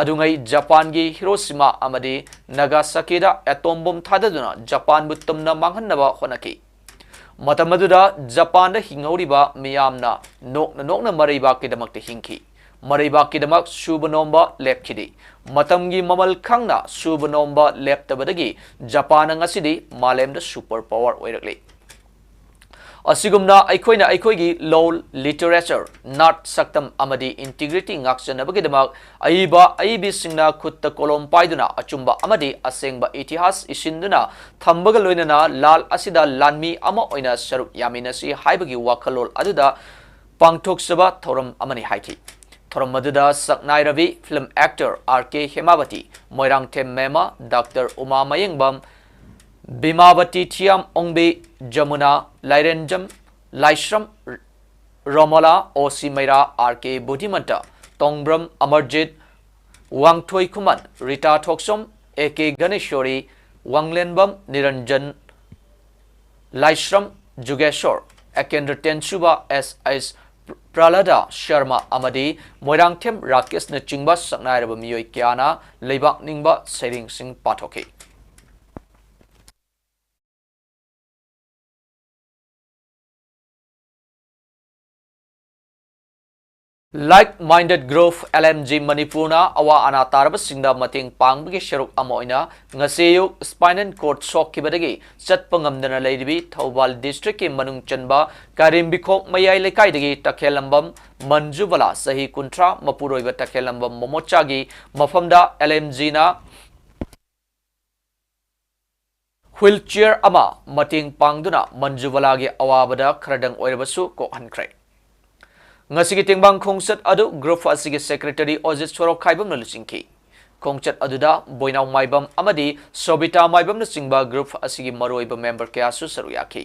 ꯑꯗꯨꯉꯩ ꯖꯄꯥꯟꯒꯤ ꯍꯤꯔꯣꯁꯤꯃꯥ ꯑꯃꯗꯤ ꯅꯥꯒꯥꯁꯥꯀꯤꯗ ꯑꯦꯇꯣꯝ ꯕꯣꯝ ꯊꯥꯗꯗꯨꯅ ꯖꯄꯥꯟꯕꯨ ꯇꯨꯝꯅ ꯃꯥꯡꯍꯟꯅꯕ ꯍꯣꯠꯅꯈꯤ꯫ ꯃꯇꯝ ꯑꯗꯨꯗ ꯖꯄꯥꯟꯗ ꯍꯤꯡꯍꯧꯔꯤꯕ ꯃꯤꯌꯥꯝꯅ ꯅꯣꯛꯅ ꯅꯣꯛꯅ ꯃꯔꯩꯕꯥꯛꯀꯤꯗꯃꯛꯇ ꯍꯤꯡꯈꯤ꯫ ꯃꯔꯩꯕꯥꯛꯀꯤꯗꯃꯛ ꯁꯨꯕ ꯅꯣꯝꯕ ꯂꯦꯞꯈꯤꯗꯦ꯫ ꯃꯇꯝꯒꯤ ꯃꯃꯜ ꯈꯪꯅ ꯁꯨꯕ ꯅꯣꯝꯕ ꯂꯦꯞꯇꯕꯗꯒꯤ ꯖꯄꯥꯟꯅ ꯉꯁꯤꯗꯤ ꯃꯥꯂꯦꯝꯗ ꯁꯨꯄꯔ ꯄꯥꯋꯔ ꯑꯣꯏꯔꯛꯂꯤ꯫ ꯑꯁꯤꯒꯨꯝꯅ ꯑꯩꯈꯣꯏꯅ ꯑꯩꯈꯣꯏꯒꯤ ꯂꯣꯜ, ꯂꯤꯇꯔꯦꯆꯔ, ꯅꯥꯠ, ꯁꯛꯇꯝ ꯑꯃꯗꯤ ꯏꯟꯇꯤꯒ꯭ꯔꯤꯇꯤ ꯉꯥꯛꯆꯅꯕꯒꯤꯗꯃꯛ ꯑꯏꯕ ꯑꯏꯕꯤꯁꯤꯡꯅ ꯈꯨꯠꯇ ꯀꯣꯂꯣꯝ ꯄꯥꯏꯗꯨꯅ ꯑꯆꯨꯝꯕ ꯑꯃꯗꯤ ꯑꯁꯦꯡꯕ ꯏꯇꯤꯍꯥꯁ ꯏꯁꯤꯟꯗꯨꯅ ꯊꯝꯕꯒ ꯂꯣꯏꯅꯅ ꯂꯥꯜ ꯑꯁꯤꯗ ꯂꯥꯟꯃꯤ ꯑꯃ ꯑꯣꯏꯅ ꯁꯔꯨꯛ ꯌꯥꯃꯤꯟꯅꯁꯤ ꯍꯥꯏꯕꯒꯤ ꯋꯥꯈꯜꯂꯣꯟ ꯑꯗꯨꯗ ꯄꯥꯡꯊꯣꯛꯆꯕ ꯊꯧꯔꯝ ꯑꯃꯅꯤ ꯍꯥꯏꯈꯤ꯫ ꯊꯧꯔꯝ ꯑꯗꯨꯗ ꯁꯛꯅꯥꯏꯔꯕꯤ film actor R K ꯍꯦꯃꯥꯕꯇꯤ, Moirangthem Mema, Doctor ꯎꯃꯥ Mayengbam, ꯕꯤꯃꯥꯕꯇꯤ Thiyam Ongbi, Yamuna ꯂꯥꯏꯔꯦꯟꯖꯝ, Laishram Romola, O C ꯃꯩꯔꯥ, R K ꯕꯨꯙꯤꯃꯟꯇ, Tongbram Amarjeet, ꯋꯥꯡꯊꯣꯏ Khuman, Rita Thokchom, A K ꯒꯅꯦꯁꯣꯔꯤ, ꯋꯥꯡꯂꯦꯟꯕꯝ ꯅꯤꯔꯟꯖꯟ, Laishram Jugeshor, ꯑꯦꯀꯦꯟꯗ꯭ꯔ ꯇꯦꯟꯁꯨꯕ, S S ꯄ꯭ꯔꯂꯗꯥ Sharma ꯑꯃꯗꯤ ꯃꯣꯏꯔꯥꯡꯊꯦꯝ ꯔꯥꯀꯦꯁꯅꯆꯤꯡꯕ ꯁꯛꯅꯥꯏꯔꯕ ꯃꯤꯑꯣꯏ ꯀꯌꯥꯅ ꯂꯩꯕꯥꯛ ꯅꯤꯡꯕ ꯁꯩꯔꯦꯡꯁꯤꯡ ꯄꯥꯊꯣꯛꯈꯤ꯫ Like Minded Group, L M G ꯃꯅꯤꯄꯨꯔꯅ ꯑꯋꯥ ꯑꯅꯥ ꯇꯥꯔꯕꯁꯤꯡꯗ ꯃꯇꯦꯡ ꯄꯥꯡꯕꯒꯤ ꯁꯔꯨꯛ ꯑꯃ ꯑꯣꯏꯅ ꯉꯁꯤ ꯑꯌꯨꯛ spinal cord ꯁꯣꯛꯈꯤꯕꯗꯒꯤ ꯆꯠꯄ ꯉꯝꯗꯅ ꯂꯩꯔꯤꯕꯤ ꯊꯧꯕꯥꯜ district ꯀꯤ ꯃꯅꯨꯡ ꯆꯟꯕ ꯀꯥꯏꯔꯦꯝꯕꯤꯈꯣꯛ ꯃꯌꯥꯏ ꯂꯩꯀꯥꯏꯗꯒꯤ ꯇꯈꯦꯜꯂꯝꯕꯝ ꯃꯟꯖꯨꯕꯂꯥ, ꯆꯍꯤ ꯀꯨꯟꯊ꯭ꯔꯥ, ꯃꯄꯨꯔꯣꯏꯕ ꯇꯈꯦꯜꯂꯝꯕꯝ ꯃꯣꯃꯣꯆꯥꯒꯤ ꯃꯐꯝꯗ L M G ꯅ wheelchair ꯑꯃ ꯃꯇꯦꯡ ꯄꯥꯡꯗꯨꯅ ꯃꯟꯖꯨꯕꯂꯥꯒꯤ ꯑꯋꯥꯕꯗ ꯈꯔꯗꯪ ꯑꯣꯏꯔꯕꯁꯨ ꯀꯣꯛꯍꯟꯈ꯭ꯔꯦ꯫ ꯉꯁꯤꯒꯤ ꯇꯦꯡꯕꯥꯡ ꯈꯣꯡꯆꯠ ꯑꯗꯨ group ꯑꯁꯤꯒꯤ secretary ꯑꯣꯖꯤꯠ ꯁꯣꯔꯣꯛꯈꯥꯏꯕꯝꯅ ꯂꯨꯆꯤꯡꯈꯤ꯫ ꯈꯣꯡꯆꯠ ꯑꯗꯨꯗ ꯕꯣꯏꯅꯥꯎ ꯃꯥꯏꯕꯝ ꯑꯃꯗꯤ ꯁꯣꯕꯤꯇꯥ ꯃꯥꯏꯕꯝꯅꯆꯤꯡꯕ group ꯑꯁꯤꯒꯤ ꯃꯔꯨꯑꯣꯏꯕ member ꯀꯌꯥꯁꯨ ꯁꯔꯨꯛ ꯌꯥꯈꯤ꯫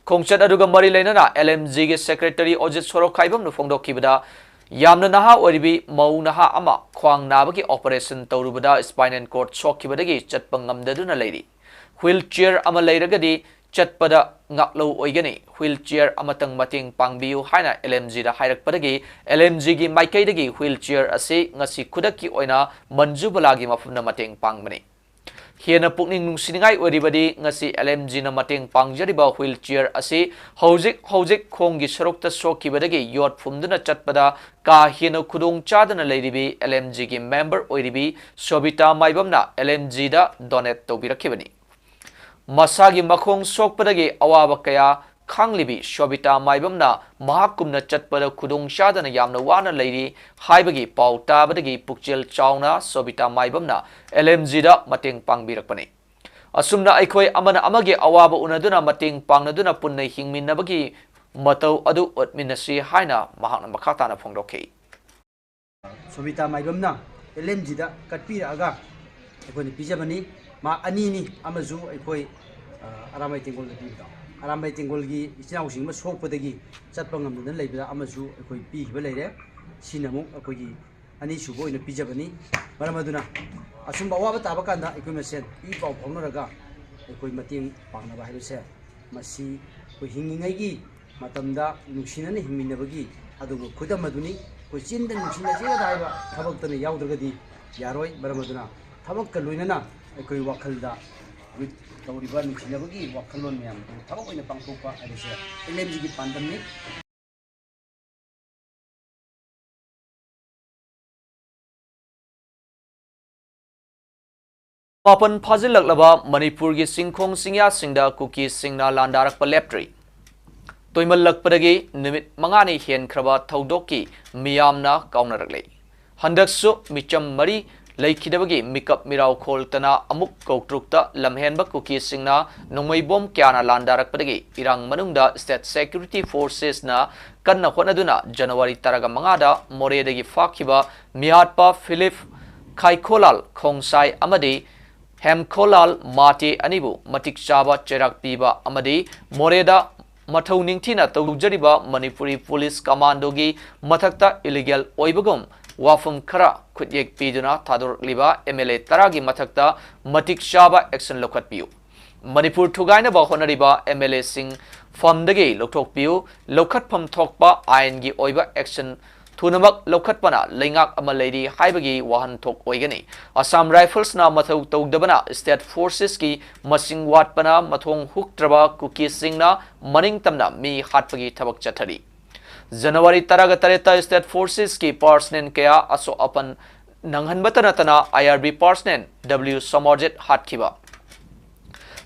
ꯈꯣꯡꯆꯠ ꯑꯗꯨꯒ ꯃꯔꯤ ꯂꯩꯅꯅ L M G ꯒꯤ secretary ꯑꯣꯖꯤꯠ ꯁꯣꯔꯣꯛꯈꯥꯏꯕꯝꯅ ꯐꯣꯡꯗꯣꯛꯈꯤꯕꯗ, ꯌꯥꯝꯅ ꯅꯍꯥ ꯑꯣꯏꯔꯤꯕꯤ ꯃꯧ ꯅꯍꯥ ꯑꯃ ꯈ꯭ꯋꯥꯡ ꯅꯥꯕꯒꯤ operation ꯇꯧꯔꯨꯕꯗ spinal cord ꯁꯣꯛꯈꯤꯕꯗꯒꯤ ꯆꯠꯄ ꯉꯝꯗꯗꯨꯅ ꯂꯩꯔꯤ꯫ Wheelchair ꯑꯃ ꯂꯩꯔꯒꯗꯤ ꯆꯠꯄꯗ ꯉꯥꯛꯂꯧ ꯑꯣꯏꯒꯅꯤ꯫ Wheelchair ꯑꯃꯇꯪ ꯃꯇꯦꯡ ꯄꯥꯡꯕꯤꯌꯨ ꯍꯥꯏꯅ L M G ꯗ ꯍꯥꯏꯔꯛꯄꯗꯒꯤ L M G ꯒꯤ ꯃꯥꯏꯀꯩꯗꯒꯤ wheelchair ꯑꯁꯤ ꯉꯁꯤ ꯈꯨꯗꯛꯀꯤ ꯑꯣꯏꯅ ꯃꯟꯖꯨꯕꯂꯥꯒꯤ ꯃꯐꯝꯗ ꯃꯇꯦꯡ ꯄꯥꯡꯕꯅꯤ꯫ ꯍꯦꯟꯅ ꯄꯨꯛꯅꯤꯡ ꯅꯨꯡꯁꯤꯅꯤꯡꯉꯥꯏ ꯑꯣꯏꯔꯤꯕꯗꯤ, ꯉꯁꯤ L M G ꯅ ꯃꯇꯦꯡ ꯄꯥꯡꯖꯔꯤꯕ wheelchair ꯑꯁꯤ ꯍꯧꯖꯤꯛ ꯍꯧꯖꯤꯛ ꯈꯣꯡꯒꯤ ꯁꯔꯨꯛꯇ ꯁꯣꯛꯈꯤꯕꯗꯒꯤ ꯌꯣꯠ ꯐꯨꯝꯗꯨꯅ ꯆꯠꯄꯗ ꯀꯥ ꯍꯦꯟꯅ ꯈꯨꯗꯣꯡ ꯆꯥꯗꯅ ꯂꯩꯔꯤꯕꯤ L M G ꯒꯤ member ꯑꯣꯏꯔꯤꯕꯤ ꯁꯣꯕꯤꯇꯥ ꯃꯥꯏꯕꯝꯅ L M G ꯗ donate ꯇꯧꯕꯤꯔꯛꯈꯤꯕꯅꯤ꯫ ꯃꯁꯥꯒꯤ ꯃꯈꯣꯡ ꯁꯣꯛꯄꯗꯒꯤ ꯑꯋꯥꯕ ꯀꯌꯥ ꯈꯥꯡꯂꯤꯕꯤ ꯁꯣꯕꯤꯇꯥ ꯃꯥꯏꯕꯝꯅ ꯃꯍꯥꯛꯀꯨꯝꯅ ꯆꯠꯄꯗ ꯈꯨꯗꯣꯡ ꯆꯥꯗꯅ ꯌꯥꯝꯅ ꯋꯥꯅ ꯂꯩꯔꯤ ꯍꯥꯏꯕꯒꯤ ꯄꯥꯎ ꯇꯥꯕꯗꯒꯤ ꯄꯨꯛꯆꯦꯜ ꯆꯥꯎꯅ ꯁꯣꯕꯤꯇꯥ ꯃꯥꯏꯕꯝꯅ L M G ꯗ ꯃꯇꯦꯡ ꯄꯥꯡꯕꯤꯔꯛꯄꯅꯤ꯫ ꯑꯁꯨꯝꯅ ꯑꯩꯈꯣꯏ ꯑꯃꯅ ꯑꯃꯒꯤ ꯑꯋꯥꯕ ꯎꯅꯗꯨꯅ ꯃꯇꯦꯡ ꯄꯥꯡꯅꯗꯨꯅ ꯄꯨꯟꯅ ꯍꯤꯡꯃꯤꯟꯅꯕꯒꯤ ꯃꯇꯧ ꯑꯗꯨ ꯎꯠꯃꯤꯟꯅꯁꯤ ꯍꯥꯏꯅ ꯃꯍꯥꯛꯅ ꯃꯈꯥ ꯇꯥꯅ ꯐꯣꯡꯗꯣꯛꯈꯤ꯫ ꯁꯣꯃꯤꯇꯥ ꯃꯥꯏꯕꯝꯅ ꯑꯦꯜ ꯑꯦꯝ ꯖꯤꯗ ꯀꯠꯄꯤꯔꯛꯑꯒ ꯑꯩꯈꯣꯏꯅ ꯄꯤꯖꯕꯅꯤ꯫ ꯃꯥ ꯑꯅꯤꯅꯤ ꯑꯃꯁꯨ ꯑꯩꯈꯣꯏ, ꯑ, ꯑꯔꯥꯝꯕꯥꯏ ꯇꯦꯡꯒꯣꯜꯗ ꯄꯤꯕꯗꯣ꯫ ꯑꯔꯥꯝꯕꯥꯏ ꯇꯦꯡꯒꯣꯜꯒꯤ ꯏꯆꯤꯟ ꯏꯅꯥꯎꯁꯤꯡ ꯑꯃ ꯁꯣꯛꯄꯗꯒꯤ ꯆꯠꯄ ꯉꯝꯗꯗꯅ ꯂꯩꯕꯗ ꯑꯃꯁꯨ ꯑꯩꯈꯣꯏ ꯄꯤꯈꯤꯕ ꯂꯩꯔꯦ꯫ ꯁꯤꯅ ꯑꯃꯨꯛ ꯑꯩꯈꯣꯏꯒꯤ ꯑꯅꯤꯁꯨꯕ ꯑꯣꯏꯅ ꯄꯤꯖꯕꯅꯤ꯫ ꯃꯔꯝ ꯑꯗꯨꯅ ꯑꯁꯨꯝꯕ ꯑꯋꯥꯕ ꯇꯥꯕ ꯀꯥꯟꯗ ꯑꯩꯈꯣꯏ ꯃꯁꯦꯟ ꯏ ꯄꯥꯎ ꯐꯥꯎꯅꯔꯒ ꯑꯩꯈꯣꯏ ꯃꯇꯦꯡ ꯄꯥꯡꯅꯕ ꯍꯥꯏꯕꯁꯦ, ꯃꯁꯤ ꯑꯩꯈꯣꯏ ꯍꯤꯡꯂꯤꯉꯩꯒꯤ ꯃꯇꯝꯗ ꯅꯨꯡꯁꯤꯅꯅ ꯍꯤꯡꯃꯤꯟꯅꯕꯒꯤ ꯑꯗꯨꯒ ꯈꯨꯗꯝ ꯑꯗꯨꯅꯤ꯫ ꯑꯩꯈꯣꯏ ꯆꯤꯟꯗ ꯅꯨꯡꯁꯤꯅꯁꯦꯅ ꯍꯥꯏꯕ ꯊꯕꯛꯇꯅ ꯌꯥꯎꯗ꯭ꯔꯒꯗꯤ ꯌꯥꯔꯣꯏ꯫ ꯃꯔꯝ ꯑꯗꯨꯅ ꯊꯕꯛꯀ ꯂꯣꯏꯅꯅ ꯑꯩꯈꯣꯏ ꯋꯥꯈꯜꯗ ꯍꯧꯖꯤꯛ ꯇꯧꯔꯤꯕ ꯅꯨꯡꯁꯤꯅꯕꯒꯤ ꯋꯥꯈꯜꯂꯣꯟ ꯃꯌꯥꯝ ꯑꯗꯨ ꯊꯕꯛ ꯑꯣꯏꯅ ꯄꯥꯡꯊꯣꯛꯄ ꯍꯥꯏꯕꯁꯦ ꯑꯦꯜ ꯑꯦꯝ ꯖꯤꯒꯤ ꯄꯥꯟꯗꯝꯅꯤ꯫ ꯃꯥꯄꯟ ꯐꯥꯖꯤꯜꯂꯛꯂꯕ ꯃꯅꯤꯄꯨꯔꯒꯤ ꯆꯤꯡꯈꯣꯡ ꯆꯤꯡꯌꯥꯁꯤꯡꯗ ꯀꯨꯀꯤꯁꯤꯡꯅ ꯂꯥꯟꯗꯥꯔꯛꯄ ꯂꯦꯞꯇ꯭ꯔꯤ꯫ ꯇꯣꯏꯃꯜꯂꯛꯄꯗꯒꯤ ꯅꯨꯃꯤꯠ ꯃꯉꯥꯅꯤ ꯍꯦꯟꯈ꯭ꯔꯕ ꯊꯧꯗꯣꯛꯀꯤ ꯃꯤꯌꯥꯝꯅ ꯀꯥꯎꯅꯔꯛꯂꯦ꯫ ꯍꯟꯗꯛꯁꯨ ꯃꯤꯆꯝ ꯃꯔꯤ ꯂꯩꯈꯤꯗꯕꯒꯤ ꯃꯤꯀꯞ ꯃꯤꯔꯥꯎ ꯈꯣꯜꯇꯅ ꯑꯃꯨꯛ ꯀꯧꯇ꯭ꯔꯨꯛꯇ ꯂꯝꯍꯦꯟꯕ ꯀꯨꯀꯤꯁꯤꯡꯅ ꯅꯣꯡꯃꯩ ꯕꯣꯝ ꯀꯌꯥꯅ ꯂꯥꯟꯗꯥꯔꯛꯄꯗꯒꯤ ꯏꯔꯥꯡ ꯃꯅꯨꯡꯗ State Security Forcesꯅ ꯀꯟꯅ ꯍꯣꯠꯅꯗꯨꯅ ꯖꯅꯋꯥꯔꯤ ꯇꯔꯥꯃꯉꯥꯗ ꯃꯣꯔꯦꯗꯒꯤ ꯐꯥꯈꯤꯕ ꯃꯤꯍꯥꯠꯄ ꯐꯤꯂꯤꯞ ꯈꯥꯏꯈꯣꯂꯥꯜ ꯈꯣꯡꯁꯥꯏ ꯑꯃꯗꯤ ꯍꯦꯝꯈꯣꯂꯥꯜ ꯃꯥꯇꯦ ꯑꯅꯤꯕꯨ ꯃꯇꯤꯛ ꯆꯥꯕ ꯆꯩꯔꯥꯛ ꯄꯤꯕ ꯑꯃꯗꯤ ꯃꯣꯔꯦꯗ ꯃꯊꯧ ꯅꯤꯡꯊꯤꯅ ꯇꯧꯖꯔꯤꯕ ꯃꯅꯤꯄꯨꯔꯤ ꯄꯨꯂꯤꯁ ꯀꯃꯥꯟꯗꯣꯒꯤ ꯃꯊꯛꯇ ꯏꯂꯤꯒꯦꯜ ꯑꯣꯏꯕꯒꯨꯝ ꯋꯥꯐꯝ ꯈꯔ ꯈꯨꯠꯌꯦꯛ ꯄꯤꯗꯨꯅ ꯊꯥꯗꯣꯔꯛꯂꯤꯕ ꯑꯦꯝ ꯑꯦꯜ ꯑꯦ ꯇꯔꯥꯒꯤ ꯃꯊꯛꯇ ꯃꯇꯤꯛ ꯆꯥꯕ ꯑꯦꯛꯁꯟ ꯂꯧꯈꯠꯄꯤꯌꯨ꯫ ꯃꯅꯤꯄꯨꯔ ꯊꯨꯒꯥꯏꯅꯕ ꯍꯣꯠꯅꯔꯤꯕ ꯑꯦꯝ ꯑꯦꯜ ꯑꯦꯁꯤꯡ ꯐꯝꯗꯒꯤ ꯂꯧꯊꯣꯛꯄꯤꯌꯨ꯫ ꯂꯧꯈꯠꯐꯝ ꯊꯣꯛꯄ ꯑꯥꯏꯟꯒꯤ ꯑꯣꯏꯕ ꯑꯦꯛꯁꯟ ꯊꯨꯅꯃꯛ ꯂꯧꯈꯠꯄꯅ ꯂꯩꯉꯥꯛ ꯑꯃ ꯂꯩꯔꯤ ꯍꯥꯏꯕꯒꯤ ꯋꯥꯍꯟꯊꯣꯛ ꯑꯣꯏꯒꯅꯤ꯫ ꯑꯁꯥꯝ ꯔꯥꯏꯐꯜꯁꯅ ꯃꯊꯧ ꯇꯧꯗꯕꯅ State Forcesꯀꯤ ꯃꯁꯤꯡ ꯋꯥꯠꯄꯅ ꯃꯊꯣꯡ ꯍꯨꯛꯇ꯭ꯔꯕ ꯀꯨꯀꯤꯁꯤꯡꯅ ꯃꯅꯤꯡ ꯇꯝꯅ ꯃꯤ ꯍꯥꯠꯄꯒꯤ ꯊꯕꯛ ꯆꯠꯊꯔꯤ꯫ ꯖꯅꯋꯥꯔꯤ ꯇꯔꯥꯒ ꯇꯔꯦꯠꯇ State Forcesꯀꯤ personnel ꯀꯌꯥ ꯑꯁꯣꯛ ꯑꯄꯟ ꯅꯪꯍꯟꯕꯇ ꯅꯠꯇꯅ I R B personnel W ꯁꯃꯔꯖꯤꯠ ꯍꯥꯠꯈꯤꯕ꯫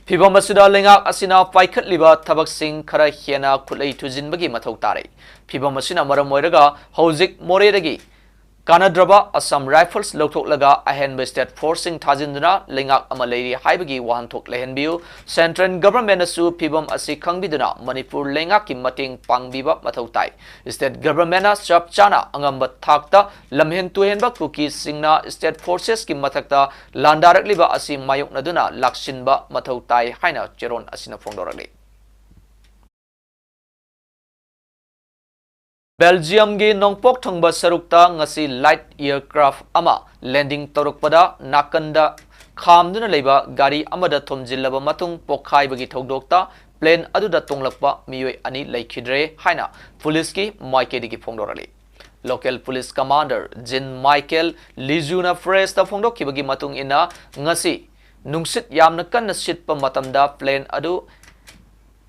ꯐꯤꯚꯝ ꯑꯁꯤꯗ ꯂꯩꯉꯥꯛ ꯑꯁꯤꯅ ꯄꯥꯏꯈꯠꯂꯤꯕ ꯊꯕꯛꯁꯤꯡ ꯈꯔ ꯍꯦꯟꯅ ꯈꯨꯠꯂꯩ ꯊꯨꯖꯤꯟꯕꯒꯤ ꯃꯊꯧ ꯇꯥꯔꯦ꯫ ꯐꯤꯚꯝ ꯑꯁꯤꯅ ꯃꯔꯝ ꯑꯣꯏꯔꯒ ꯍꯧꯖꯤꯛ ꯃꯣꯔꯦꯗꯒꯤ ꯀꯥꯟꯅꯗ꯭ꯔꯕ Assam Rifles ꯂꯧꯊꯣꯛꯂꯒ ꯑꯍꯦꯟꯕ state forceꯁꯤꯡ ꯊꯥꯖꯤꯟꯗꯨꯅ ꯂꯩꯉꯥꯛ ꯑꯃ ꯂꯩꯔꯤ ꯍꯥꯏꯕꯒꯤ ꯋꯥꯍꯟꯊꯣꯛ ꯂꯩꯍꯟꯕꯤꯌꯨ꯫ Central Governmentꯅꯁꯨ ꯐꯤꯚꯝ ꯑꯁꯤ ꯈꯪꯕꯤꯗꯨꯅ ꯃꯅꯤꯄꯨꯔ ꯂꯩꯉꯥꯛꯀꯤ ꯃꯇꯦꯡ ꯄꯥꯡꯕꯤꯕ ꯃꯊꯧ ꯇꯥꯏ꯫ State Governmentꯅ ꯆꯞ ꯆꯥꯅ ꯑꯉꯝꯕ ꯊꯥꯛꯇ ꯂꯝꯍꯦꯟ ꯇꯨꯍꯦꯟꯕ ꯀꯨꯀꯤꯁꯤꯡꯅ state forcesꯀꯤ ꯃꯊꯛꯇ ꯂꯥꯟꯗꯥꯔꯛꯂꯤꯕ ꯑꯁꯤ ꯃꯥꯌꯣꯛꯅꯗꯨꯅ ꯂꯥꯛꯁꯤꯟꯕ ꯃꯊꯧ ꯇꯥꯏ ꯍꯥꯏꯅ ꯆꯦꯔꯣꯜ ꯑꯁꯤꯅ ꯐꯣꯡꯗꯣꯔꯛꯂꯤ꯫ Belgiumꯒꯤ ꯅꯣꯡꯄꯣꯛ ꯊꯪꯕ ꯁꯔꯨꯛꯇ ꯉꯁꯤ light aircraft ꯑꯃ landing ꯇꯧꯔꯛꯄꯗ ꯅꯥꯀꯟꯗ ꯈꯥꯝꯗꯨꯅ ꯂꯩꯕ ꯒꯥꯔꯤ ꯑꯃꯗ ꯊꯣꯝꯖꯤꯜꯂꯕ ꯃꯇꯨꯡ ꯄꯣꯈꯥꯏꯕꯒꯤ ꯊꯧꯗꯣꯛꯇ plane ꯑꯗꯨꯗ ꯇꯣꯡꯂꯛꯄ ꯃꯤꯑꯣꯏ ꯑꯅꯤ ꯂꯩꯈꯤꯗ꯭ꯔꯦ ꯍꯥꯏꯅ ꯄꯨꯂꯤꯁꯀꯤ ꯃꯥꯏꯀꯩꯗꯒꯤ ꯐꯣꯡꯗꯣꯔꯛꯂꯤ꯫ Local police commander Jean-Michel Lejuxꯅ pressꯇ ꯐꯣꯡꯗꯣꯛꯈꯤꯕꯒꯤ ꯃꯇꯨꯡ ꯏꯟꯅ, ꯉꯁꯤ ꯅꯨꯡꯁꯤꯠ ꯌꯥꯝꯅ ꯀꯟꯅ ꯁꯤꯠꯄ ꯃꯇꯝꯗ plane ꯑꯗꯨ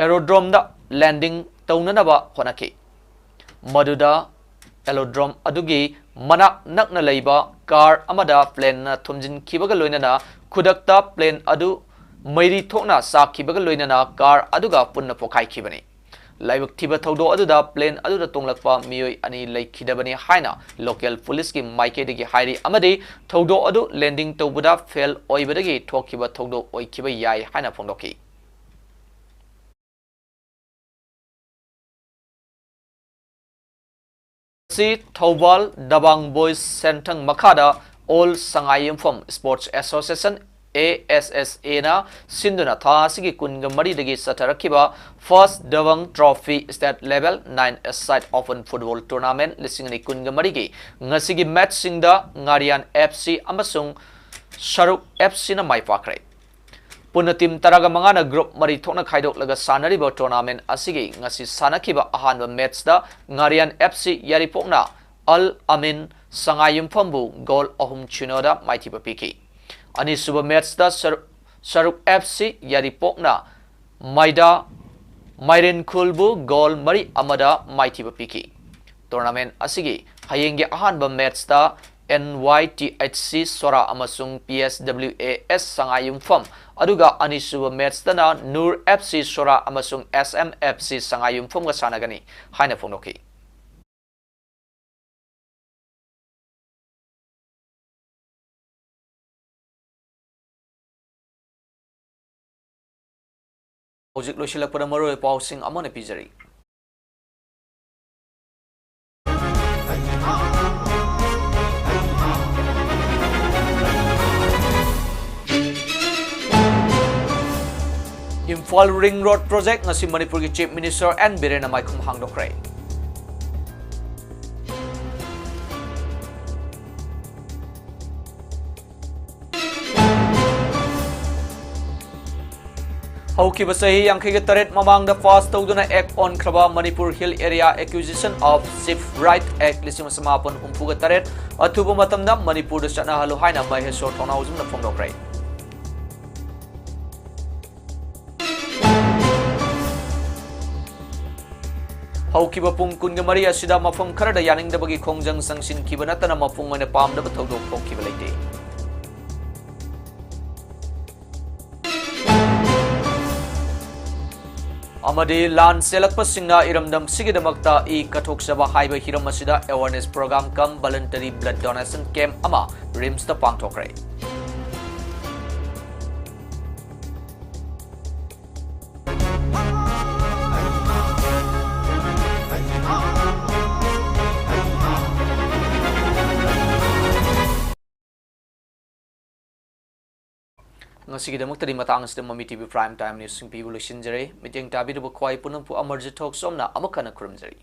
aerodromeꯗ landing ꯇꯧꯅꯅꯕ ꯍꯣꯠꯅꯈꯤ꯫ ꯃꯗꯨꯗ aerodrome ꯑꯗꯨꯒꯤ ꯃꯅꯥꯛ ꯅꯛꯅ ꯂꯩꯕ car ꯑꯃꯗ planeꯅ ꯊꯣꯝꯖꯤꯟꯈꯤꯕꯒ ꯂꯣꯏꯅꯅ ꯈꯨꯗꯛꯇ plane ꯑꯗꯨ ꯃꯩꯔꯤ ꯊꯣꯛꯅ ꯆꯥꯛꯈꯤꯕꯒ ꯂꯣꯏꯅꯅ car ꯑꯗꯨꯒ ꯄꯨꯟꯅ ꯄꯣꯈꯥꯏꯈꯤꯕꯅꯤ꯫ ꯂꯥꯏꯕꯛ ꯊꯤꯕ ꯊꯧꯗꯣꯛ ꯑꯗꯨꯗ plane ꯑꯗꯨꯗ ꯇꯣꯡꯂꯛꯄ ꯃꯤꯑꯣꯏ ꯑꯅꯤ ꯂꯩꯈꯤꯗꯕꯅꯤ ꯍꯥꯏꯅ local policeꯀꯤ ꯃꯥꯏꯀꯩꯗꯒꯤ ꯍꯥꯏꯔꯤ, ꯑꯃꯗꯤ ꯊꯧꯗꯣꯛ ꯑꯗꯨ landing ꯇꯧꯕꯗ fail ꯑꯣꯏꯕꯗꯒꯤ ꯊꯣꯛꯈꯤꯕ ꯊꯧꯗꯣꯛ ꯑꯣꯏꯈꯤꯕ ꯌꯥꯏ ꯍꯥꯏꯅ ꯐꯣꯡꯗꯣꯛꯈꯤ꯫ ꯁꯤ ꯊꯧꯕꯥꯜ ꯗꯕꯥꯡ Boys ꯁꯦꯟꯊꯪ ꯃꯈꯥꯗ All ꯁꯉꯥꯏꯌꯨꯝꯐꯝ Sports Association, A S S Aꯅ ꯁꯤꯟꯗꯨꯅ ꯊꯥ ꯑꯁꯤꯒꯤ ꯀꯨꯟꯒ ꯃꯔꯤꯗꯒꯤ ꯆꯠꯊꯔꯛꯈꯤꯕ First Dabang Trophy State Level Nine-a-Side Open Football Tournament ꯂꯤꯁꯤꯡ ꯑꯅꯤ ꯀꯨꯟꯒ ꯃꯔꯤꯒꯤ ꯉꯁꯤꯒꯤ matchꯁꯤꯡꯗ ꯉꯥꯔꯤꯌꯥꯟ F C ꯑꯃꯁꯨꯡ ꯁꯔꯨꯛ F Cꯅ ꯃꯥꯏ ꯄꯥꯛꯈ꯭ꯔꯦ꯫ ꯄꯨꯟꯅ team ꯇꯔꯥꯒ ꯃꯉꯥꯅ group ꯃꯔꯤ ꯊꯣꯛꯅ ꯈꯥꯏꯗꯣꯛꯂꯒ ꯁꯥꯟꯅꯔꯤꯕ tournament ꯑꯁꯤꯒꯤ ꯉꯁꯤ ꯁꯥꯟꯅꯈꯤꯕ ꯑꯍꯥꯟꯕ matchꯇ ꯉꯥꯔꯤꯌꯥꯟ F C ꯌꯥꯏꯔꯤꯄꯣꯛꯅ Al Amin ꯁꯉꯥꯏꯌꯨꯝꯐꯝꯕꯨ goal ꯑꯍꯨꯝ ꯁꯤꯅꯣꯗ ꯃꯥꯏꯊꯤꯕ ꯄꯤꯈꯤ꯫ ꯑꯅꯤꯁꯨꯕ matchꯇ ꯁꯔꯨ-, ꯁꯔꯨꯛ F C ꯌꯥꯏꯔꯤꯄꯣꯛꯅ ꯃꯥꯏꯗꯥ ꯃꯥꯏꯔꯦꯟꯈꯨꯜꯕꯨ goal ꯃꯔꯤ ꯑꯃꯗ ꯃꯥꯏꯊꯤꯕ ꯄꯤꯈꯤ꯫ Tournament ꯑꯁꯤꯒꯤ ꯍꯌꯦꯡꯒꯤ ꯑꯍꯥꯟꯕ matchꯇ N Y T H C ꯁꯣꯔꯥ ꯑꯃꯁꯨꯡ P S W A S ꯁꯉꯥꯏꯌꯨꯝꯐꯝ, ꯑꯗꯨꯒ ꯑꯅꯤꯁꯨꯕ matchꯇꯅ Noor F C ꯁꯣꯔꯥ ꯑꯃꯁꯨꯡ S M F C ꯁꯉꯥꯏꯌꯨꯝꯐꯝꯒ ꯁꯥꯟꯅꯒꯅꯤ ꯍꯥꯏꯅ ꯐꯣꯡꯗꯣꯛꯈꯤ꯫ ꯍꯧꯖꯤꯛ ꯂꯣꯏꯁꯤꯜꯂꯛꯄꯗ ꯃꯔꯨꯑꯣꯏꯕ ꯄꯥꯎꯁꯤꯡ ꯑꯃꯨꯛ ꯍꯟꯅ ꯄꯤꯖꯔꯤ꯫ ꯏꯝꯐꯥꯜ ꯔꯤꯡ ꯔꯣꯗ ꯄ꯭ꯔꯣꯖꯦꯛ ꯉꯁꯤ ꯃꯅꯤꯄꯨꯔꯒꯤ ꯆꯤꯐ ꯃꯤꯅꯤꯁꯇꯔ ꯑꯦꯟ ꯕꯤꯔꯦꯟꯅ ꯃꯥꯏꯈꯨꯝ ꯍꯥꯡꯗꯣꯛꯈ꯭ꯔꯦ꯫ ꯍꯧꯈꯤꯕ ꯆꯍꯤ ꯌꯥꯡꯈꯩꯒ ꯇꯔꯦꯠ ꯃꯃꯥꯡꯗ ꯄꯥꯁ ꯇꯧꯗꯨꯅ ꯑꯦꯛ ꯑꯣꯟꯈ꯭ꯔꯕ Manipur Hill Area Acquisition of Chief Right Act ꯂꯤꯁꯤꯡ ꯑꯃ ꯆꯃꯥꯄꯟ ꯍꯨꯝꯐꯨꯒ ꯇꯔꯦꯠ ꯑꯊꯨꯕ ꯃꯇꯝꯗ ꯃꯅꯤꯄꯨꯔꯗ ꯆꯠꯅꯍꯜꯂꯨ ꯍꯥꯏꯅ ꯃꯍꯦꯁꯣꯔ ꯊꯧꯅꯥꯎꯖꯝꯅ ꯐꯣꯡꯗꯣꯛꯈ꯭ꯔꯦ꯫ ꯍꯧꯈꯤꯕ ꯄꯨꯡ ꯀꯨꯟꯒ ꯃꯔꯤ ꯑꯁꯤꯗ ꯃꯐꯝ ꯈꯔꯗ ꯌꯥꯅꯤꯡꯗꯕꯒꯤ ꯈꯣꯡꯖꯪ ꯆꯪꯁꯤꯟꯈꯤꯕ ꯅꯠꯇꯅ ꯃꯄꯨꯡ ꯑꯣꯏꯅ ꯄꯥꯝꯗꯕ ꯊꯧꯗꯣꯛ ꯊꯣꯛꯈꯤꯕ ꯂꯩꯇꯦ꯫ ꯑꯃꯗꯤ ꯂꯥꯟ ꯆꯦꯜꯂꯛꯄꯁꯤꯡꯅ ꯏꯔꯝꯗꯝꯁꯤꯒꯤꯗꯃꯛꯇ ꯏ ꯀꯠꯊꯣꯛꯆꯕ ꯍꯥꯏꯕ ꯍꯤꯔꯝ ꯑꯁꯤꯗ awareness program cum voluntary blood donation camp ꯑꯃ ꯔꯤꯝꯁꯇ ꯄꯥꯡꯊꯣꯛꯈ꯭ꯔꯦ꯫ ꯉꯁꯤꯒꯤꯗꯃꯛꯇꯗꯤ ꯃꯇꯥꯡ ꯑꯁꯤꯗ ꯃꯃꯤ ꯇꯤꯚꯤ Prime Time Newsꯁꯤꯡ ꯄꯤꯕ ꯂꯣꯏꯁꯤꯟꯖꯔꯦ꯫ ꯃꯤꯠꯌꯦꯡ ꯇꯥꯕꯤꯔꯤꯕ ꯈ꯭ꯋꯥꯏ ꯄꯨꯝꯅꯃꯛꯄꯨ ꯑꯃꯔꯖꯤꯠ ꯊꯣꯛꯆꯣꯝꯅ ꯑꯃꯨꯛ ꯍꯟꯅ ꯈꯨꯔꯨꯝꯖꯔꯤ꯫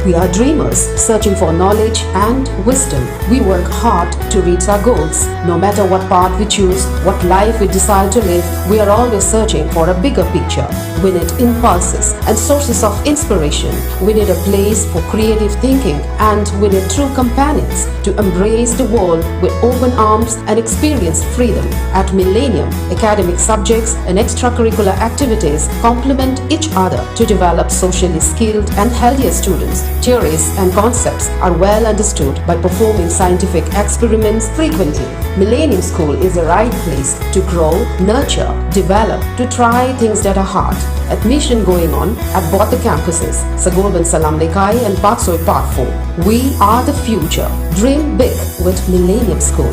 We are dreamers searching for knowledge and wisdom. We work hard to reach our goals. No matter what path we choose, what life we decide to live, we are always searching for a bigger picture. We need impulses and sources of inspiration. We need a place for creative thinking, and we need true companions to embrace the world with open arms and experience freedom. At Millennium, academic subjects and extracurricular activities complement each other to develop socially skilled and healthier students. theories and concepts are well understood by performing scientific experiments frequently. Millennium School is the right place to grow, nurture, develop, to try things that are hard. Admission going on at both the campuses, Sagolband Salam Lekai and Paksoi Park four. We are the future. Dream big with Millennium School.